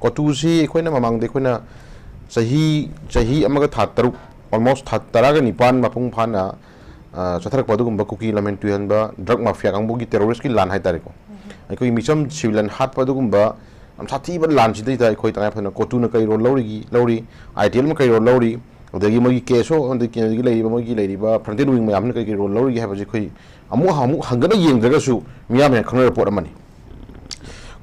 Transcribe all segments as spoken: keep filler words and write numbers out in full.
ꯀꯣꯇꯨꯁꯤ ꯑꯩꯈꯣꯏꯅ ꯃꯃꯥꯡꯗ ꯑꯩꯈꯣꯏꯅ ꯆꯍꯤ ꯆꯍꯤ ꯑꯃꯒ ꯊꯥ ꯇꯔꯨꯛ, almost ꯊꯥ ꯇꯔꯥꯒ ꯅꯤꯄꯥꯟ ꯃꯄꯨꯡ ꯐꯥꯅ, ꯑ, ꯆꯠꯊꯔꯛꯄ ꯑꯗꯨꯒꯨꯝꯕ ꯀꯨꯀꯤ ꯂꯝꯍꯦꯟ ꯇꯨꯍꯦꯟꯕ drug mafia ꯀꯥꯡꯕꯨꯒꯤ terrorist ꯀꯤ ꯂꯥꯟ ꯍꯥꯏꯇꯥꯔꯦꯀꯣ꯫ ꯑꯩꯈꯣꯏꯒꯤ ꯃꯤꯆꯝ civilian ꯍꯥꯠꯄ ꯑꯗꯨꯒꯨꯝꯕ ꯌꯥꯝ ꯁꯥꯊꯤꯕ ꯂꯥꯟꯁꯤꯗꯩꯗ ꯑꯩꯈꯣꯏ ꯇꯉꯥꯏ ꯐꯗꯅ ꯀꯣꯇꯨꯅ ꯀꯩ role ꯂꯧꯔꯤꯒꯤ, ꯂꯧꯔꯤ, ITL ꯅ ꯀꯩ role ꯂꯧꯔꯤ, ꯑꯗꯒꯤ ꯃꯣꯏꯒꯤ KSO ꯑꯃꯗꯤ ꯀꯦꯟꯗ꯭ꯔꯒꯤ ꯂꯩꯔꯤꯕ ꯃꯣꯏꯒꯤ ꯂꯩꯔꯤꯕ frontier wing ꯃꯌꯥꯝꯅ ꯀꯩ ꯀꯩ role ꯂꯧꯔꯤꯒꯦ ꯍꯥꯏꯕꯁꯤ ꯑꯩꯈꯣꯏ ꯑꯃꯨꯛ ꯑꯃꯨꯛ ꯍꯟꯒꯠꯅ ꯌꯦꯡꯗ꯭ꯔꯒꯁꯨ ꯃꯤꯌꯥꯝꯅ ꯈꯪꯅꯔꯕ ꯄꯣꯠ ꯑꯃꯅꯤ꯫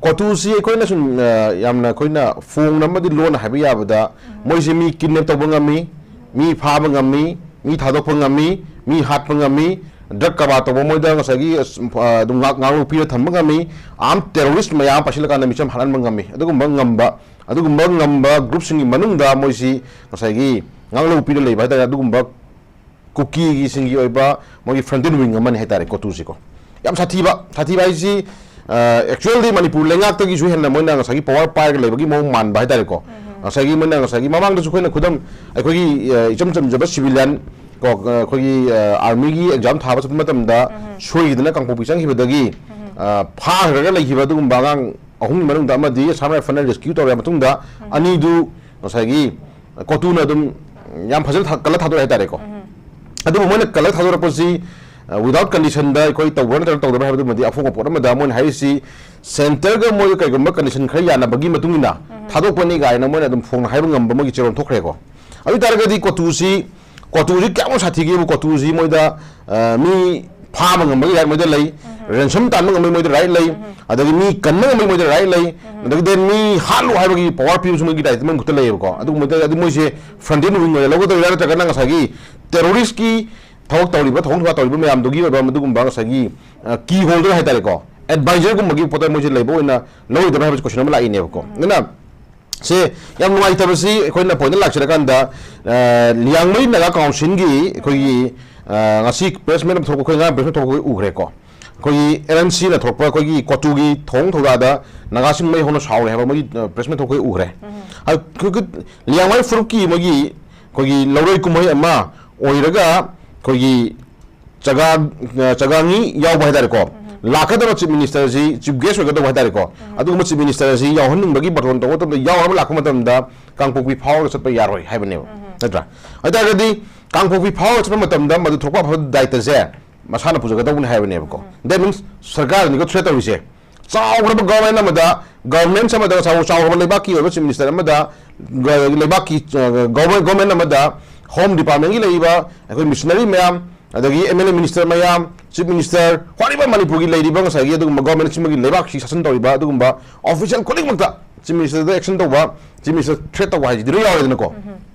ꯀꯣꯇꯨꯁꯤ ꯑꯩꯈꯣꯏꯅ ꯁꯨꯝ, ꯑ, ꯌꯥꯝꯅ ꯑꯩꯈꯣꯏꯅ ꯐꯣꯡꯅ ꯑꯃꯗꯤ ꯂꯣꯟꯅ ꯍꯥꯏꯕ ꯌꯥꯕꯗ, ꯃꯣꯏꯁꯤ ꯃꯤ kidnap ꯇꯧꯕ ꯉꯝꯃꯤ, ꯃꯤ ꯐꯥꯕ ꯉꯝꯃꯤ, ꯃꯤ ꯊꯥꯗꯣꯛꯄ ꯉꯝꯃꯤ, ꯃꯤ ꯍꯥꯠꯄ ꯉꯝꯃꯤ, drug ꯀꯔꯕꯥꯔ ꯇꯧꯕ ꯃꯣꯏꯗ ꯉꯁꯥꯏꯒꯤ, ꯑꯁ, ꯑ, ꯑꯗꯨꯝ ꯉꯥꯛ-, ꯉꯥꯛꯂꯧ ꯄꯤꯔ ꯊꯝꯕ ꯉꯝꯃꯤ, armed terrorist ꯃꯌꯥꯝ ꯄꯥꯏꯁꯤꯜꯂꯀꯥꯟꯗ ꯃꯤꯆꯝ ꯍꯥꯠꯍꯟꯕ ꯉꯝꯃꯤ꯫ ꯑꯗꯨꯒꯨꯝꯕ ꯉꯝꯕ, ꯑꯗꯨꯒꯨꯝꯕ ꯉꯝꯕ group ꯁꯤꯡꯒꯤ ꯃꯅꯨꯡꯗ ꯃꯣꯏꯁꯤ ꯉꯁꯥꯏꯒꯤ ꯉꯥꯛꯂꯧ ꯄꯤꯔ ꯂꯩꯕ ꯍꯥꯏꯇꯥꯔꯦ꯫ ꯑꯗꯨꯒꯨꯝꯕ ꯀꯨꯀꯤꯒꯤꯁꯤꯡꯒꯤ ꯑꯣꯏꯕ ꯃꯣꯏꯒꯤ frontier wing ꯑꯃꯅꯤ ꯍꯥꯏꯇꯥꯔꯦ ꯀꯣꯇꯨꯁꯤꯀꯣ꯫ ꯌꯥꯝ ꯁꯥꯊꯤꯕ, ꯁꯥꯊꯤꯕ ꯍꯥꯏꯁꯤ, ꯑ, actually ꯃꯅꯤꯄꯨꯔ ꯂꯩꯉꯥꯛꯇꯒꯤꯁꯨ ꯍꯦꯟꯅ ꯃꯣꯏꯅ ꯉꯁꯥꯏꯒꯤ power ꯄꯥꯏꯔꯒ ꯂꯩꯕꯒꯤ ꯃꯑꯣꯡ ꯃꯥꯟꯕ ꯍꯥꯏꯇꯥꯔꯦꯀꯣ꯫ ꯉꯁꯥꯏꯒꯤ ꯃꯣꯏꯅ ꯉꯁꯥꯏꯒꯤ ꯃꯃꯥꯡꯗꯁꯨ ꯑꯩꯈꯣꯏꯅ ꯈꯨꯗꯝ, ꯑꯩꯈꯣꯏꯒꯤ, ꯑ, ꯏꯆꯝ ꯆꯝꯖꯕ civilian ꯀꯣ, ꯑ, ꯑꯩꯈꯣꯏꯒꯤ, ꯑ, army ꯒꯤ exam ꯊꯥꯕ ꯆꯠꯄ ꯃꯇꯝꯗ ꯁꯣꯏꯈꯤꯗꯅ ꯀꯥꯡꯄꯣꯛꯄꯤ ꯆꯪꯈꯤꯕꯗꯒꯤ, ꯑ, ꯐꯥꯈ꯭ꯔꯒ ꯂꯩꯈꯤꯕ ꯑꯗꯨꯒꯨꯝꯕ ꯑꯉꯥꯡ ꯑꯍꯨꯝꯒꯤ ꯃꯅꯨꯡꯗ ꯑꯃꯗꯤ Assam Rifle ꯅ rescue ꯇꯧꯔꯕ ꯃꯇꯨꯡꯗ ꯑꯅꯤꯗꯨ ꯉꯁꯥꯏꯒꯤ ꯀꯣꯇꯨꯅ ꯑꯗꯨꯝ ꯌꯥꯝ ꯐꯖꯅ ꯊꯥ-, ꯀꯜꯂ ꯊꯥꯗꯣꯔꯛꯑꯦ ꯍꯥꯏꯇꯥꯔꯦꯀꯣ꯫ ꯑꯗꯨꯕꯨ ꯃꯣꯏꯅ ꯀꯜꯂ ꯊꯥꯗꯣꯔꯛꯄꯁꯤ, ꯑ, without condition ꯗ ꯑꯩꯈꯣꯏ ꯇꯧꯕ꯭ꯔꯥ ꯅꯠꯇ꯭ꯔꯒ ꯇꯧꯗꯕ꯭ꯔꯥ ꯍꯥꯏꯕꯗꯨꯃꯗꯤ ꯑꯐꯣꯡ ꯑꯐꯣꯡ ꯑꯃꯗ ꯃꯣꯏꯅ ꯍꯥꯏꯔꯤꯁꯤ centre ꯒ ꯃꯣꯏꯒ ꯀꯩꯒꯨꯝꯕ condition ꯈꯔ ꯌꯥꯅꯕꯒꯤ ꯃꯇꯨꯡ ꯏꯟꯅ ꯊꯥꯗꯣꯛꯄꯅꯤ ꯀꯥꯏꯅ ꯃꯣꯏꯅ ꯑꯗꯨꯝ ꯐꯣꯡꯅ ꯍꯥꯏꯕ ꯉꯝꯕ ꯃꯣꯏꯒꯤ ꯆꯦꯔꯣꯜ ꯊꯣꯛꯈ꯭ꯔꯦꯀꯣ꯫ ꯑꯗꯨ ꯑꯣꯏ ꯇꯥꯔꯒꯗꯤ ꯀꯣꯇꯨꯁꯤ, ꯀꯣꯇꯨꯁꯤ ꯀꯌꯥꯃꯨꯛ ꯁꯥꯊꯤꯒꯦꯕꯨ, ꯀꯣꯇꯨꯁꯤ ꯃꯣꯏꯗ, ꯑ, ꯃꯤ ꯐꯥꯕ ꯉꯝꯕꯒꯤ right ꯃꯣꯏꯗ ꯂꯩ, ransom ꯇꯥꯟꯕ ꯉꯝꯕꯒꯤ ꯃꯣꯏꯗ right ꯂꯩ, ꯑꯗꯒꯤ ꯃꯤ ꯀꯟꯕ ꯉꯝꯕꯒꯤ ꯃꯣꯏꯗ right ꯂꯩ, ꯑꯗꯒꯤ then ꯃꯤ ꯍꯥꯠꯂꯨ ꯍꯥꯏꯕꯒꯤ power ꯄꯤꯕꯁꯨ ꯃꯣꯏꯒꯤ right ꯃꯣꯏ ꯈꯨꯠꯇ ꯂꯩꯌꯦꯕꯀꯣ꯫ ꯑꯗꯨꯒꯨꯝꯕꯗ ꯑꯗꯨ ꯃꯣꯏꯁꯦ frontier wing ꯑꯣꯏꯅ ꯂꯧꯒꯗꯣꯏꯔꯥ ꯅꯠꯇ꯭ꯔꯒꯅ ꯉꯁꯥꯏꯒꯤ terrorist ꯀꯤ ꯊꯕꯛ ꯇꯧꯔꯤꯕ, ꯊꯧꯑꯣꯡ ꯊꯧꯔꯥꯡ ꯇꯧꯔꯤꯕ ꯃꯌꯥꯝꯗꯨꯒꯤ ꯑꯣꯏꯕ ꯃꯗꯨꯒꯨꯝꯕ ꯉꯁꯥꯏꯒꯤ, ꯑ, key holder ꯍꯥꯏꯇꯥꯔꯦꯀꯣ, advisor ꯒꯨꯝꯕꯒꯤ ꯄꯣꯠꯇ ꯃꯣꯏꯁꯦ ꯂꯩꯕ ꯑꯣꯏꯅ ꯂꯧꯔꯣꯏꯗꯕ꯭ꯔꯥ ꯍꯥꯏꯕꯁꯤ question ꯑꯃ ꯂꯥꯛꯏꯅꯦꯕꯀꯣ꯫ ꯑꯗꯨꯅ ꯁꯦ ꯌꯥꯝ ꯅꯨꯡꯉꯥꯏꯇꯕꯁꯤ ꯑꯩꯈꯣꯏꯅ point ꯂꯥꯛꯆꯔꯀꯥꯟꯗ, ꯑ, ꯂꯤꯌꯥꯡꯃꯩ ꯅꯥꯒꯥ council ꯒꯤ ꯑꯩꯈꯣꯏꯒꯤ, ꯑ, ꯉꯁꯤ press meet ꯑꯃ ꯊꯣꯛꯄ, ꯑꯩꯈꯣꯏ ꯉꯔꯥꯡ press meet ꯊꯣꯛꯄ ꯑꯩꯈꯣꯏ ꯎꯈ꯭ꯔꯦꯀꯣ꯫ ꯑꯩꯈꯣꯏꯒꯤ LNC ꯅ ꯊꯣꯛꯄ ꯑꯩꯈꯣꯏꯒꯤ ꯀꯣꯇꯨꯒꯤ ꯊꯧꯑꯣꯡ ꯊꯧꯗꯥꯗ ꯅꯥꯒꯥꯁꯤꯡ ꯃꯩ ꯍꯧꯅ ꯁꯥꯎꯔꯦ ꯍꯥꯏꯕ ꯃꯣꯏꯒꯤ, ꯑ, press meet ꯊꯣꯛꯄ ꯑꯩꯈꯣꯏ ꯎꯈ꯭ꯔꯦ꯫ ꯑꯩꯈꯣꯏꯒꯤ ꯂꯤꯌꯥꯡꯃꯩ ꯐꯨꯔꯨꯞꯀꯤ ꯃꯣꯏꯒꯤ, ꯑꯩꯈꯣꯏꯒꯤ ꯂꯧꯔꯣꯏ ꯀꯨꯝꯍꯩ ꯑꯃ ꯑꯣꯏꯔꯒ ꯑꯩꯈꯣꯏꯒꯤ ꯆꯒꯥ-, ꯑ, ꯆꯒꯥꯡꯉꯤ ꯌꯥꯎꯕ ꯍꯥꯏꯇꯥꯔꯦꯀꯣ꯫ ꯂꯥꯛꯀꯗꯕ ꯆꯤꯐ ꯃꯤꯅꯤꯁꯇꯔꯁꯤ, ꯆꯤꯐ ꯒꯦꯁ ꯑꯣꯏꯒꯗꯧꯕ ꯍꯥꯏꯇꯥꯔꯦꯀꯣ, ꯑꯗꯨꯒꯨꯝꯕ ꯆꯤꯐ ꯃꯤꯅꯤꯁꯇꯔꯁꯤ ꯌꯥꯎꯍꯟꯅꯤꯡꯕꯒꯤ ꯕꯥꯔꯇꯣꯟ ꯇꯧꯕ ꯃꯇꯝꯗ, ꯌꯥꯎꯔꯕ ꯂꯥꯛꯄ ꯃꯇꯝꯗ ꯀꯥꯡꯄꯣꯛꯄꯤ ꯐꯥꯎꯔꯒ ꯆꯠꯄ ꯌꯥꯔꯣꯏ ꯍꯥꯏꯕꯅꯦꯕ, ꯅꯠꯇ꯭ꯔꯥ? ꯑꯗꯨ ꯇꯥꯔꯒꯗꯤ ꯀꯥꯡꯄꯣꯛꯄꯤ ꯐꯥꯎꯔꯒ ꯆꯠꯄ ꯃꯇꯝꯗ ꯃꯗꯨ ꯊꯣꯛꯄ ꯑꯐꯕ ꯗꯥꯏꯇꯁꯦ ꯃꯁꯥꯅ ꯄꯨꯖꯒꯗꯧꯕꯅꯤ ꯍꯥꯏꯕꯅꯦꯕꯀꯣ꯫ That means ꯁꯔꯀꯥꯔꯅꯤꯀꯣ ꯊ꯭ꯔꯦꯠ ꯇꯧꯔꯤꯁꯦ꯫ ꯆꯥꯎꯈ꯭ꯔꯕ ꯒꯣꯔꯃꯦꯟ ꯑꯃꯗ, ꯒꯣꯔꯃꯦꯟ ꯑꯃꯗ, ꯆꯥꯎ-, ꯆꯥꯎꯈ꯭ꯔꯕ ꯂꯩꯕꯥꯛꯀꯤ ꯑꯣꯏꯕ ꯆꯤꯐ ꯃꯤꯅꯤꯁꯇꯔ ꯑꯃꯗ, ꯒ-, ꯂꯩꯕꯥꯛꯀꯤ, ꯑ, ꯒꯣꯔꯃꯦꯟ, ꯒꯣꯔꯃꯦꯟ ꯑꯃꯗ ꯍꯣꯝ ꯗꯤꯄꯥꯔꯠꯃꯦꯟꯒꯤ ꯂꯩꯔꯤꯕ ꯑꯩꯈꯣꯏ ꯃꯤꯁꯅꯔꯤ ꯃꯌꯥꯝ, ꯑꯗꯒꯤ ꯑꯦꯝ ꯑꯦꯜ ꯑꯦ ꯃꯤꯅꯤꯁꯇꯔ ꯃꯌꯥꯝ, ꯆꯤꯐ ꯃꯤꯅꯤꯁꯇꯔ, whatever ꯃꯅꯤꯄꯨꯔꯒꯤ ꯂꯩꯔꯤꯕ ꯉꯁꯥꯏꯒꯤ ꯑꯗꯨꯒꯨꯝꯕ ꯒꯣꯔꯃꯦꯟ ꯑꯁꯤꯃꯒꯤ ꯂꯩꯕꯥꯛꯁꯤ ꯁꯥꯁꯟ ꯇꯧꯔꯤꯕ ꯑꯗꯨꯒꯨꯝꯕ ꯑꯣꯐꯤꯁꯤꯌꯦꯜ ꯈꯨꯗꯤꯡꯃꯛꯇ ꯆꯤꯐ ꯃꯤꯅꯤꯁꯇꯔꯗ ꯑꯦꯛꯁꯟ ꯇꯧꯕ, ꯆꯤꯐ ꯃꯤꯅꯤꯁꯇꯔ ꯊ꯭ꯔꯦꯠ ꯇꯧꯕ ꯍꯥꯏꯁꯤꯗꯤ ꯂꯣꯏ ꯌꯥꯎꯔꯦꯗꯅꯀꯣ꯫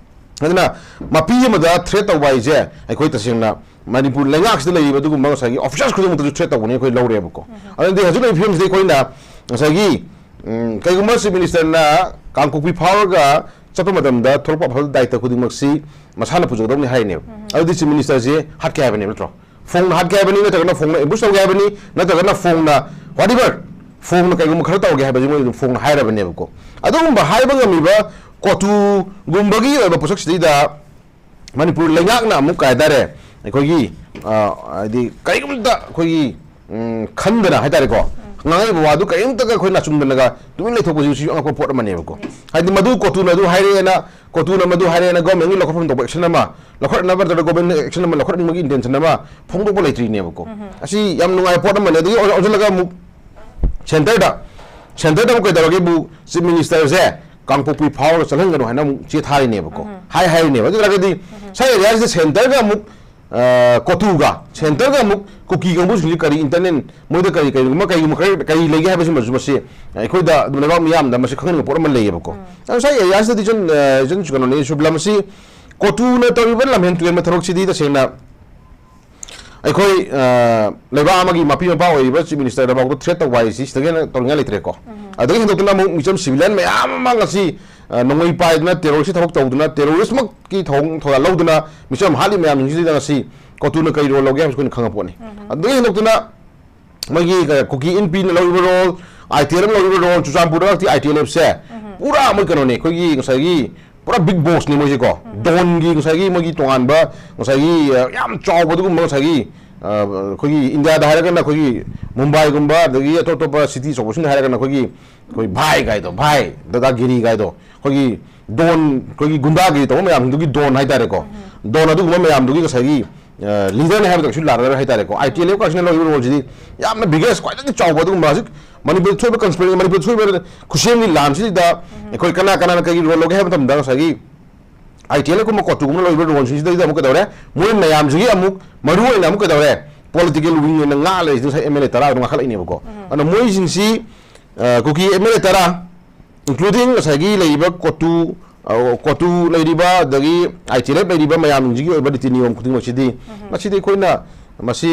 ꯑꯗꯨꯅ ꯃꯄꯤ ꯑꯃꯗ ꯊ꯭ꯔꯦꯠ ꯇꯧꯕ ꯍꯥꯏꯁꯦ ꯑꯩꯈꯣꯏ ꯇꯁꯦꯡꯅ ꯃꯅꯤꯄꯨꯔ ꯂꯩꯉꯥꯛꯁꯤꯗ ꯂꯩꯔꯤꯕ ꯑꯗꯨꯒꯨꯝꯕ ꯉꯁꯥꯏꯒꯤ ꯑꯣꯐꯤꯁꯔꯁ ꯈꯨꯗꯤꯡꯃꯛꯇꯁꯨ ꯊ꯭ꯔꯦꯠ ꯇꯧꯕꯅꯤ ꯑꯩꯈꯣꯏ ꯂꯧꯔꯦꯕꯀꯣ꯫ ꯑꯗꯨꯗꯤ ꯍꯧꯖꯤꯛ ꯂꯩꯔꯤꯕ ꯐꯤꯕꯝꯁꯤꯗ ꯑꯩꯈꯣꯏꯅ ꯉꯁꯥꯏꯒꯤ, ꯎꯝ, ꯀꯩꯒꯨꯝꯕ ꯆꯤꯐ ꯃꯤꯅꯤꯁꯇꯔꯅ ꯀꯥꯡꯄꯣꯛꯄꯤ ꯐꯥꯎꯔꯒ ꯆꯠꯄ ꯃꯇꯝꯗ ꯊꯣꯛꯂꯛꯄ ꯑꯐꯕ ꯗꯥꯏꯇ ꯈꯨꯗꯤꯡꯃꯛꯁꯤ ꯃꯁꯥꯅ ꯄꯨꯖꯒꯗꯕꯅꯤ ꯍꯥꯏꯅꯦꯕ꯫ ꯑꯗꯨꯗꯤ ꯆꯤꯐ ꯃꯤꯅꯤꯁꯇꯔꯁꯦ ꯍꯥꯠꯀꯦ ꯍꯥꯏꯕꯅꯦꯕ, ꯅꯠꯇ꯭ꯔꯣ? ꯐꯣꯡꯅ ꯍꯥꯠꯀꯦ ꯍꯥꯏꯕꯅꯤ, ꯅꯠꯇ꯭ꯔꯒꯅ ꯐꯣꯡꯅ ꯑꯦꯝꯕꯨꯁ ꯇꯧꯒꯦ ꯍꯥꯏꯕꯅꯤ, ꯅꯠꯇ꯭ꯔꯒꯅ ꯐꯣꯡꯅ whatever, ꯐꯣꯡꯅ ꯀꯩꯒꯨꯝꯕ ꯈꯔ ꯇꯧꯔꯒꯦ ꯍꯥꯏꯕꯁꯤ ꯃꯣꯏ ꯑꯗꯨꯝ ꯐꯣꯡꯅ ꯍꯥꯏꯔꯕꯅꯦꯕꯀꯣ꯫ ꯑꯗꯨꯒꯨꯝꯕ ꯍꯥꯏꯕ ꯉꯝꯃꯤꯕ ꯀꯣꯇꯨꯒꯨꯝꯕꯒꯤ ꯑꯣꯏꯕ ꯄꯣꯠꯁꯛꯁꯤꯗꯩꯗ ꯃꯅꯤꯄꯨꯔ ꯂꯩꯉꯥꯛꯅ ꯑꯃꯨꯛ ꯀꯩ ꯍꯥꯏꯇꯥꯔꯦ, ꯑꯩꯈꯣꯏꯒꯤ, ꯑ, ꯍꯥꯏꯗꯤ ꯀꯔꯤꯒꯨꯝꯇ ꯑꯩꯈꯣꯏꯒꯤ, ꯎꯝ, ꯈꯟꯗꯅ ꯍꯥꯏꯇꯥꯔꯦꯀꯣ, ꯉꯥꯡꯉꯛꯏꯕ ꯋꯥꯗꯨ ꯀꯔꯤꯝꯇꯒ ꯑꯩꯈꯣꯏ ꯅꯥꯆꯨꯡꯗꯅꯒ ꯇꯨꯃꯤꯟ ꯂꯩꯊꯣꯛꯄꯁꯤꯁꯨ ꯑꯉꯛꯄ ꯄꯣꯠ ꯑꯃꯅꯦꯕꯀꯣ꯫ ꯍꯥꯏꯗꯤ ꯃꯗꯨ ꯀꯣꯇꯨꯅ ꯑꯗꯨ ꯍꯥꯏꯔꯛꯑꯦꯅ, ꯀꯣꯇꯨꯅ ꯃꯗꯨ ꯍꯥꯏꯔꯛꯑꯦꯅ ꯒꯣꯔꯃꯦꯟꯒꯤ ꯂꯧꯈꯠꯐꯝ ꯊꯣꯛꯄ ꯑꯦꯛꯁꯟ ꯑꯃ ꯂꯧꯈꯠꯅꯕ ꯅꯠꯇ꯭ꯔꯒ ꯒꯣꯔꯃꯦꯟꯅ ꯑꯦꯛꯁꯟ ꯑꯃ ꯂꯧꯈꯠꯅꯤꯡꯕꯒꯤ ꯏꯟꯇꯦꯟꯁꯟ ꯑꯃ ꯐꯣꯡꯗꯣꯛꯄ ꯂꯩꯇ꯭ꯔꯤꯅꯦꯕꯀꯣ꯫ ꯑꯁꯤ ꯌꯥꯝ ꯅꯨꯡꯉꯥꯏꯕ ꯄꯣꯠ ꯑꯃꯅꯦ꯫ ꯑꯗꯒꯤ ꯑꯣꯟ-, ꯑꯣꯟꯁꯤꯜꯂꯒ ꯑꯃꯨꯛ ꯁꯦꯟꯇꯔꯗ, ꯁꯦꯟꯇꯔꯗ ꯑꯃꯨꯛ ꯀꯩꯗꯧꯔꯒꯦꯕꯨ, ꯆꯤꯐ ꯃꯤꯅꯤꯁꯇꯔꯁꯦ ꯀꯥꯡꯄꯣꯛꯄꯤ ꯐꯥꯎꯔꯒ ꯆꯠꯍꯟꯒꯅꯨ ꯍꯥꯏꯅ ꯑꯃꯨꯛ ꯆꯦ ꯊꯥꯔꯤꯅꯦꯕꯀꯣ꯫ ꯍꯥꯏ ꯍꯥꯏꯔꯤꯅꯦꯕ꯫ ꯑꯗꯨ ꯑꯣꯏꯔꯒꯗꯤ ꯁ꯭ꯋꯥꯏ ꯑꯦꯔꯤꯌꯥꯁꯤꯗ ꯁꯦꯟꯇꯔꯒ ꯑꯃꯨꯛ, ꯑ, ꯀꯣꯇꯨꯒ, ꯁꯦꯟꯇꯔꯒ ꯑꯃꯨꯛ ꯀꯨꯀꯤ ꯀꯥꯡꯕꯨꯁꯤꯡꯁꯤ ꯀꯔꯤ ꯏꯟꯇꯔꯅꯦꯟ, ꯃꯣꯏꯗ ꯀꯔꯤ, ꯀꯔꯤꯒꯨꯝꯕ, ꯀꯔꯤꯒꯨꯝꯕ ꯈꯔ, ꯀꯔꯤ ꯂꯩꯒꯦ ꯍꯥꯏꯕꯁꯤꯃꯁꯨ ꯃꯁꯤ ꯑꯩꯈꯣꯏꯗ ꯑꯗꯨꯝ ꯂꯩꯕꯥꯛ ꯃꯤꯌꯥꯝꯗ ꯃꯁꯤ ꯈꯪꯍꯟꯅꯤꯡꯕ ꯄꯣꯠ ꯑꯃ ꯂꯩꯌꯦꯕꯀꯣ꯫ ꯑꯗꯨ ꯁ꯭ꯋꯥꯏ ꯑꯦꯔꯤꯌꯥꯁꯤꯗꯗꯤ ꯏꯆꯟ, ꯑ, ꯏꯆꯟ ꯀꯩꯅꯣꯅꯤ, ꯁꯨꯕꯂꯥ, ꯃꯁꯤ ꯀꯣꯇꯨꯅ ꯇꯧꯔꯤꯕ ꯂꯝꯍꯦꯟ ꯇꯨꯍꯦꯟꯕ ꯊꯕꯛꯁꯤꯗꯤ ꯇꯁꯦꯡꯅ ꯑꯩꯈꯣꯏ, ꯑ, ꯂꯩꯕꯥꯛ ꯑꯃꯒꯤ ꯃꯄꯤ ꯃꯄꯥ ꯑꯣꯏꯔꯤꯕ ꯆꯤꯐ ꯃꯤꯅꯤꯁꯇꯔꯗꯐꯥꯎꯗ ꯊ꯭ꯔꯦꯠ ꯇꯧꯕ ꯍꯥꯏꯁꯤ ꯁꯤꯗꯒꯤ ꯍꯦꯟꯅ ꯇꯧꯅꯤꯡꯉꯥꯏ ꯂꯩꯇ꯭ꯔꯦꯀꯣ꯫ ꯑꯗꯒꯤ ꯍꯦꯟꯗꯣꯛꯇꯅ ꯑꯃꯨꯛ ꯃꯤꯆꯝ ꯁꯤꯚꯤꯂꯤꯌꯟ ꯃꯌꯥꯝ ꯑꯃ ꯉꯁꯤ, ꯑ, ꯅꯣꯡꯃꯩ ꯄꯥꯏꯗꯨꯅ, ꯇꯦꯔꯣꯔꯤꯁꯀꯤ ꯊꯕꯛ ꯇꯧꯗꯨꯅ, ꯇꯦꯔꯣꯔꯤꯁꯃꯛꯀꯤ ꯊꯧꯑꯣꯡ ꯊꯧꯗꯥ ꯂꯧꯗꯨꯅ ꯃꯤꯆꯝ ꯍꯥꯠꯂꯤ ꯃꯌꯥꯝꯁꯤꯡꯁꯤꯗ ꯉꯁꯤ ꯀꯣꯇꯨꯅ ꯀꯔꯤ ꯔꯣꯜ ꯂꯧꯒꯦ ꯍꯥꯏꯕꯁꯤ ꯑꯩꯈꯣꯏꯅ ꯈꯪꯉꯛꯄ ꯄꯣꯠꯅꯤ꯫ ꯑꯗꯒꯤ ꯍꯦꯟꯗꯣꯛꯇꯅ ꯃꯣꯏꯒꯤ, ꯑ, ꯀꯨꯀꯤ ꯏꯟꯄꯤꯅ ꯂꯧꯔꯤꯕ ꯔꯣꯜ, ꯑꯥꯏ ꯇꯤ ꯑꯦꯜ ꯑꯦꯐ ꯂꯧꯔꯤꯕ ꯔꯣꯜ, ꯆꯨꯔꯆꯥꯟꯄꯨꯔꯗ ꯉꯛꯇꯤ ꯑꯥꯏ ꯇꯤ ꯑꯦꯜ ꯑꯦꯐꯁꯦ ꯄꯨꯔꯥ ꯃꯣꯏ ꯀꯩꯅꯣꯅꯦ, ꯑꯩꯈꯣꯏꯒꯤ ꯉꯁꯥꯏꯒꯤ ꯄꯨꯔꯥ ꯕꯤꯛ ꯕꯣꯁꯅꯤ ꯃꯣꯏꯁꯦꯀꯣ꯫ ꯗꯣꯟꯒꯤ ꯉꯁꯥꯏꯒꯤ ꯃꯣꯏꯒꯤ ꯇꯣꯉꯥꯟꯕ ꯉꯁꯥꯏꯒꯤ, ꯑ, ꯌꯥꯝ ꯆꯥꯎꯕ ꯑꯗꯨꯒꯨꯝꯕ ꯉꯁꯥꯏꯒꯤ, ꯑ, ꯑꯩꯈꯣꯏꯒꯤ ꯏꯟꯗꯤꯌꯥꯗ ꯍꯥꯏꯔꯒꯅ ꯑꯩꯈꯣꯏꯒꯤ ꯃꯨꯝꯕꯥꯏꯒꯨꯝꯕ, ꯑꯗꯒꯤ ꯑꯇꯣꯞ ꯑꯇꯣꯞꯄ ꯁꯤꯇꯤ ꯑꯆꯧꯕꯁꯤꯡꯗ ꯍꯥꯏꯔꯒꯅ ꯑꯩꯈꯣꯏꯒꯤ, ꯑꯩꯈꯣꯏ ꯚꯥꯏ ꯀꯥꯏꯗꯣ, ꯚꯥꯏ, ꯗꯗꯥꯒꯤꯔꯤ ꯀꯥꯏꯗꯣ, ꯑꯩꯈꯣꯏꯒꯤ ꯗꯣꯟ, ꯑꯩꯈꯣꯏꯒꯤ ꯒꯨꯟꯗꯥꯒꯤꯔꯤ ꯇꯧꯕ ꯃꯌꯥꯝꯁꯤꯡꯗꯨꯒꯤ ꯗꯣꯟ ꯍꯥꯏꯇꯥꯔꯦꯀꯣ꯫ ꯗꯣꯟ ꯑꯗꯨꯒꯨꯝꯕ ꯃꯌꯥꯝꯗꯨꯒꯤ ꯉꯁꯥꯏꯒꯤ, ꯑ, ꯂꯤꯗꯔꯅꯤ ꯍꯥꯏꯕꯗ ꯀꯩꯁꯨ ꯂꯥꯟꯅꯔꯣꯏ ꯍꯥꯏꯇꯥꯔꯦꯀꯣ꯫ ꯑꯥꯏ ꯇꯤ ꯑꯦꯜ ꯑꯦꯐ ꯀꯥꯁꯤꯅ ꯂꯧꯔꯤꯕ ꯔꯣꯜꯁꯤꯗꯤ ꯌꯥꯝꯅ ꯕꯤꯒꯦꯁ, ꯈ꯭ꯋꯥꯏꯗꯒꯤ ꯆꯥꯎꯕ ꯑꯗꯨꯒꯨꯝꯕ ꯍꯧꯖꯤꯛ ꯃꯅꯤꯄꯨꯔꯗ ꯊꯣꯛꯏꯕ ꯀꯟꯁꯄꯤꯔꯦꯁꯤ, ꯃꯅꯤꯄꯨꯔꯗ ꯊꯣꯛꯏꯕ ꯈꯨꯠꯁꯦꯝꯒꯤ ꯂꯥꯟꯁꯤꯗ ꯑꯩꯈꯣꯏ ꯀꯅꯥ ꯀꯅꯥꯅ ꯀꯩꯒꯤ ꯔꯣꯜ ꯂꯧꯒꯦ ꯍꯥꯏꯕ ꯃꯇꯝꯗ ꯉꯁꯥꯏꯒꯤ ꯑꯥꯏ ꯇꯤ ꯑꯦꯜ ꯑꯦꯐ ꯀꯨꯝꯕ ꯀꯣꯇꯨꯒꯨꯝꯕ ꯂꯧꯔꯤꯕ ꯔꯣꯜꯁꯤꯡꯁꯤꯗꯩꯗ ꯑꯃꯨꯛ ꯀꯩꯗꯧꯔꯦ? ꯃꯣꯏ ꯃꯌꯥꯝꯁꯤꯒꯤ ꯑꯃꯨꯛ ꯃꯔꯨ ꯑꯣꯏꯅ ꯑꯃꯨꯛ ꯀꯩꯗꯧꯔꯦ? ꯄꯣꯂꯤꯇꯤꯀꯦꯜ ꯋꯤꯡ ꯑꯣꯏꯅ ꯉꯥꯛ ꯂꯩꯔꯤꯁꯤꯅ ꯉꯁꯥꯏ ꯑꯦꯝ ꯑꯦꯜ ꯑꯦ ꯇꯔꯥ ꯑꯗꯨꯝ ꯉꯥꯈꯠꯂꯛꯏꯅꯦꯕꯀꯣ꯫ ꯑꯗꯨꯅ ꯃꯣꯏꯁꯤꯡꯁꯤ, ꯑ, ꯀꯨꯀꯤ ꯑꯦꯝ ꯑꯦꯜ ꯑꯦ ꯇꯔꯥ, including ꯉꯁꯥꯏꯒꯤ ꯂꯩꯔꯤꯕ ꯀꯣꯇꯨ, ꯑ, ꯀꯣꯇꯨ ꯂꯩꯔꯤꯕ, ꯑꯗꯒꯤ ꯑꯥꯏ ꯇꯤ ꯑꯦꯜ ꯑꯦꯐ ꯂꯩꯔꯤꯕ ꯃꯌꯥꯝꯁꯤꯡꯁꯤꯒꯤ ꯑꯣꯏꯕ ꯅꯤꯇꯤ ꯅꯤꯌꯣꯝ ꯈꯨꯗꯤꯡꯃꯛꯁꯤꯗꯤ, ꯃꯁꯤꯗꯤ ꯑꯩꯈꯣꯏꯅ, ꯃꯁꯤ,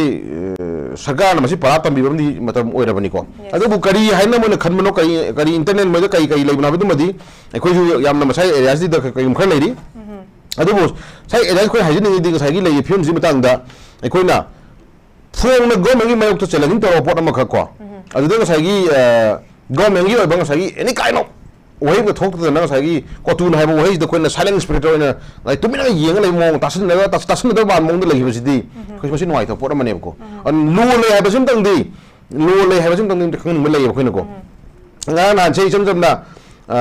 ꯑ, ꯁꯔꯀꯥꯔꯅ ꯃꯁꯤ ꯄꯔꯥ ꯇꯝꯕꯤꯕ ꯑꯃꯗꯤ ꯃꯇꯝ ꯑꯣꯏꯔꯕꯅꯤꯀꯣ꯫ Yes. ꯑꯗꯨꯕꯨ ꯀꯔꯤ ꯍꯥꯏꯅ ꯃꯣꯏꯅ ꯈꯟꯕꯅꯣ, ꯀꯔꯤ, ꯀꯔꯤ ꯏꯟꯇꯔꯅꯦꯜ ꯃꯣꯏꯗ ꯀꯔꯤ, ꯀꯔꯤ ꯂꯩꯕꯅꯣ ꯍꯥꯏꯕꯗꯨꯃꯗꯤ ꯑꯩꯈꯣꯏꯁꯨ ꯌꯥꯝꯅ ꯃꯁꯥꯏ ꯑꯦꯔꯤꯌꯥꯁꯤꯗ ꯀꯩꯒꯨꯝꯕ ꯈꯔ ꯂꯩꯔꯤ꯫ ꯑꯗꯨꯕꯨ ꯉꯁꯥꯏ ꯑꯦꯔꯤꯌꯥ ꯑꯩꯈꯣꯏ ꯍꯥꯏꯖꯅꯤꯡꯉꯤꯗꯤ ꯉꯁꯥꯏꯒꯤ ꯂꯩꯔꯤꯕ ꯐꯤꯕꯝꯁꯤꯒꯤ ꯃꯇꯥꯡꯗ ꯑꯩꯈꯣꯏꯅ ꯐꯣꯡꯅ ꯒꯣꯔꯃꯦꯟꯒꯤ ꯃꯥꯌꯣꯛꯇ ꯆꯦꯂꯦꯟꯖꯤꯡ ꯇꯧꯔꯕ ꯄꯣꯠ ꯑꯃꯈꯛ ꯀꯣ, ꯑꯗꯨꯗ ꯉꯁꯥꯏꯒꯤ, ꯑ, ꯒꯣꯔꯃꯦꯟꯒꯤ ꯑꯣꯏꯕ ꯉꯁꯥꯏꯒꯤ any kind of ꯋꯥꯍꯩ ꯑꯃ ꯊꯣꯛꯇꯗꯅ ꯉꯁꯥꯏꯒꯤ ꯀꯣꯇꯨꯅ ꯍꯥꯏꯕ ꯋꯥꯍꯩꯁꯤꯗ ꯑꯩꯈꯣꯏꯅ ꯁꯥꯏꯂꯦꯟ ꯁ꯭ꯄꯤꯔꯤꯠ ꯑꯣꯏꯅ, like, ꯇꯨꯃꯤꯟꯅ ꯌꯦꯡꯉ ꯂꯩꯕ ꯃꯑꯣꯡ, ꯇꯥꯁꯤꯟꯅꯗꯕ, ꯇꯥꯁꯤꯟꯅꯗꯕ ꯃꯥꯟꯕ ꯃꯑꯣꯡꯗ ꯂꯩꯈꯤꯕꯁꯤꯗꯤ ꯑꯩꯈꯣꯏ ꯃꯁꯤ ꯅꯨꯡꯉꯥꯏꯇꯕ ꯄꯣꯠ ꯑꯃꯅꯦꯕꯀꯣ꯫ ꯑꯗꯨ ꯂꯣ ꯂꯩ ꯍꯥꯏꯕꯁꯤꯃꯇꯪꯗꯤ, ꯂꯣ ꯂꯩ ꯍꯥꯏꯕꯁꯤꯃꯇꯪꯗꯤ ꯈꯪꯍꯟꯅꯤꯡꯕ ꯂꯩꯌꯦꯕ ꯑꯩꯈꯣꯏꯅꯀꯣ꯫ ꯉꯔꯥꯡ ꯅꯍꯥꯟꯁꯦ ꯏꯆꯝ ꯆꯝꯅ, ꯑ,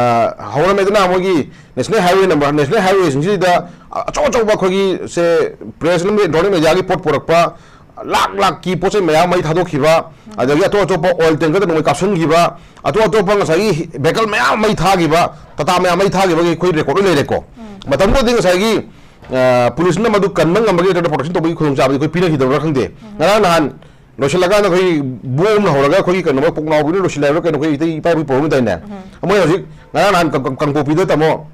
ꯍꯧꯔꯝꯃꯦꯗꯅ ꯃꯣꯏꯒꯤ ꯅꯦꯁꯅꯦꯜ ꯍꯥꯏꯋꯦ ꯅꯝꯕꯔ, ꯅꯦꯁꯅꯦꯜ ꯍꯥꯏꯋꯦꯁꯤꯡꯁꯤꯗ ꯑꯆꯧ ꯑꯆꯧꯕ ꯑꯩꯈꯣꯏꯒꯤ ꯁꯦ ꯄ꯭ꯔꯦꯁ ꯑꯃꯗꯤ ꯏꯂꯦꯛꯇ꯭ꯔꯣꯅꯤꯛ ꯃꯦꯗꯤꯌꯥꯒꯤ ꯄꯣꯠ ꯄꯨꯔꯛꯄ ꯂꯥꯛ ꯂꯥꯛꯀꯤ ꯄꯣꯠ ꯆꯩ ꯃꯌꯥꯝ ꯃꯩ ꯊꯥꯗꯣꯛꯈꯤꯕ, ꯑꯗꯒꯤ ꯑꯇꯣꯞ ꯑꯇꯣꯞꯄ ꯑꯣꯏꯜ ꯇꯦꯡꯀꯔꯗ ꯅꯣꯡꯃꯩ ꯀꯥꯞꯁꯤꯟꯈꯤꯕ, ꯑꯇꯣꯞ ꯑꯇꯣꯞꯄ ꯉꯁꯥꯏꯒꯤ ꯚꯦꯍꯤꯀꯜ ꯃꯌꯥꯝ ꯃꯩ ꯊꯥꯈꯤꯕ, ꯇꯥꯇꯥ ꯃꯌꯥꯝ ꯃꯩ ꯊꯥꯈꯤꯕꯒꯤ ꯑꯩꯈꯣꯏ ꯔꯦꯀꯣꯔꯗ ꯂꯣꯏ ꯂꯩꯔꯦꯀꯣ꯫ ꯃꯇꯝꯗꯨꯗꯗꯤ ꯉꯁꯥꯏꯒꯤ, ꯑ, ꯄꯨꯂꯤꯁꯅ ꯃꯗꯨ ꯀꯟꯕ ꯉꯝꯕꯒꯤ ꯅꯠꯇ꯭ꯔꯒ ꯄ꯭ꯔꯣꯇꯦꯛꯁꯟ ꯇꯧꯕꯒꯤ ꯈꯨꯗꯣꯡꯆꯥꯕꯗꯤ ꯑꯩꯈꯣꯏ ꯄꯤꯅꯈꯤꯗꯕ꯭ꯔꯥ ꯈꯪꯗꯦ꯫ ꯉꯔꯥꯡ ꯅꯍꯥꯟ ꯂꯣꯏꯁꯤꯜꯂꯀꯥꯟꯗ ꯑꯩꯈꯣꯏ ꯕꯣꯝꯅ ꯍꯧꯔꯒ ꯑꯩꯈꯣꯏꯒꯤ ꯀꯩꯅꯣ ꯄꯣꯛꯅꯥꯎꯕꯤꯅ ꯂꯣꯏꯁꯤꯜꯂꯦ ꯍꯥꯏꯕ꯭ꯔꯥ ꯀꯩꯅꯣ, ꯑꯩꯈꯣꯏ ꯏꯇꯩ ꯏꯄꯥ ꯏꯄꯨ ꯄꯧꯔꯝꯗꯥꯏꯅꯦ꯫ ꯃꯣꯏ ꯍꯧꯖꯤꯛ ꯉꯔꯥꯡ ꯅꯍꯥꯟ ꯀ-, ꯀ-, ꯀꯥꯡꯄꯣꯛꯄꯤꯗ ꯇꯥꯃꯣ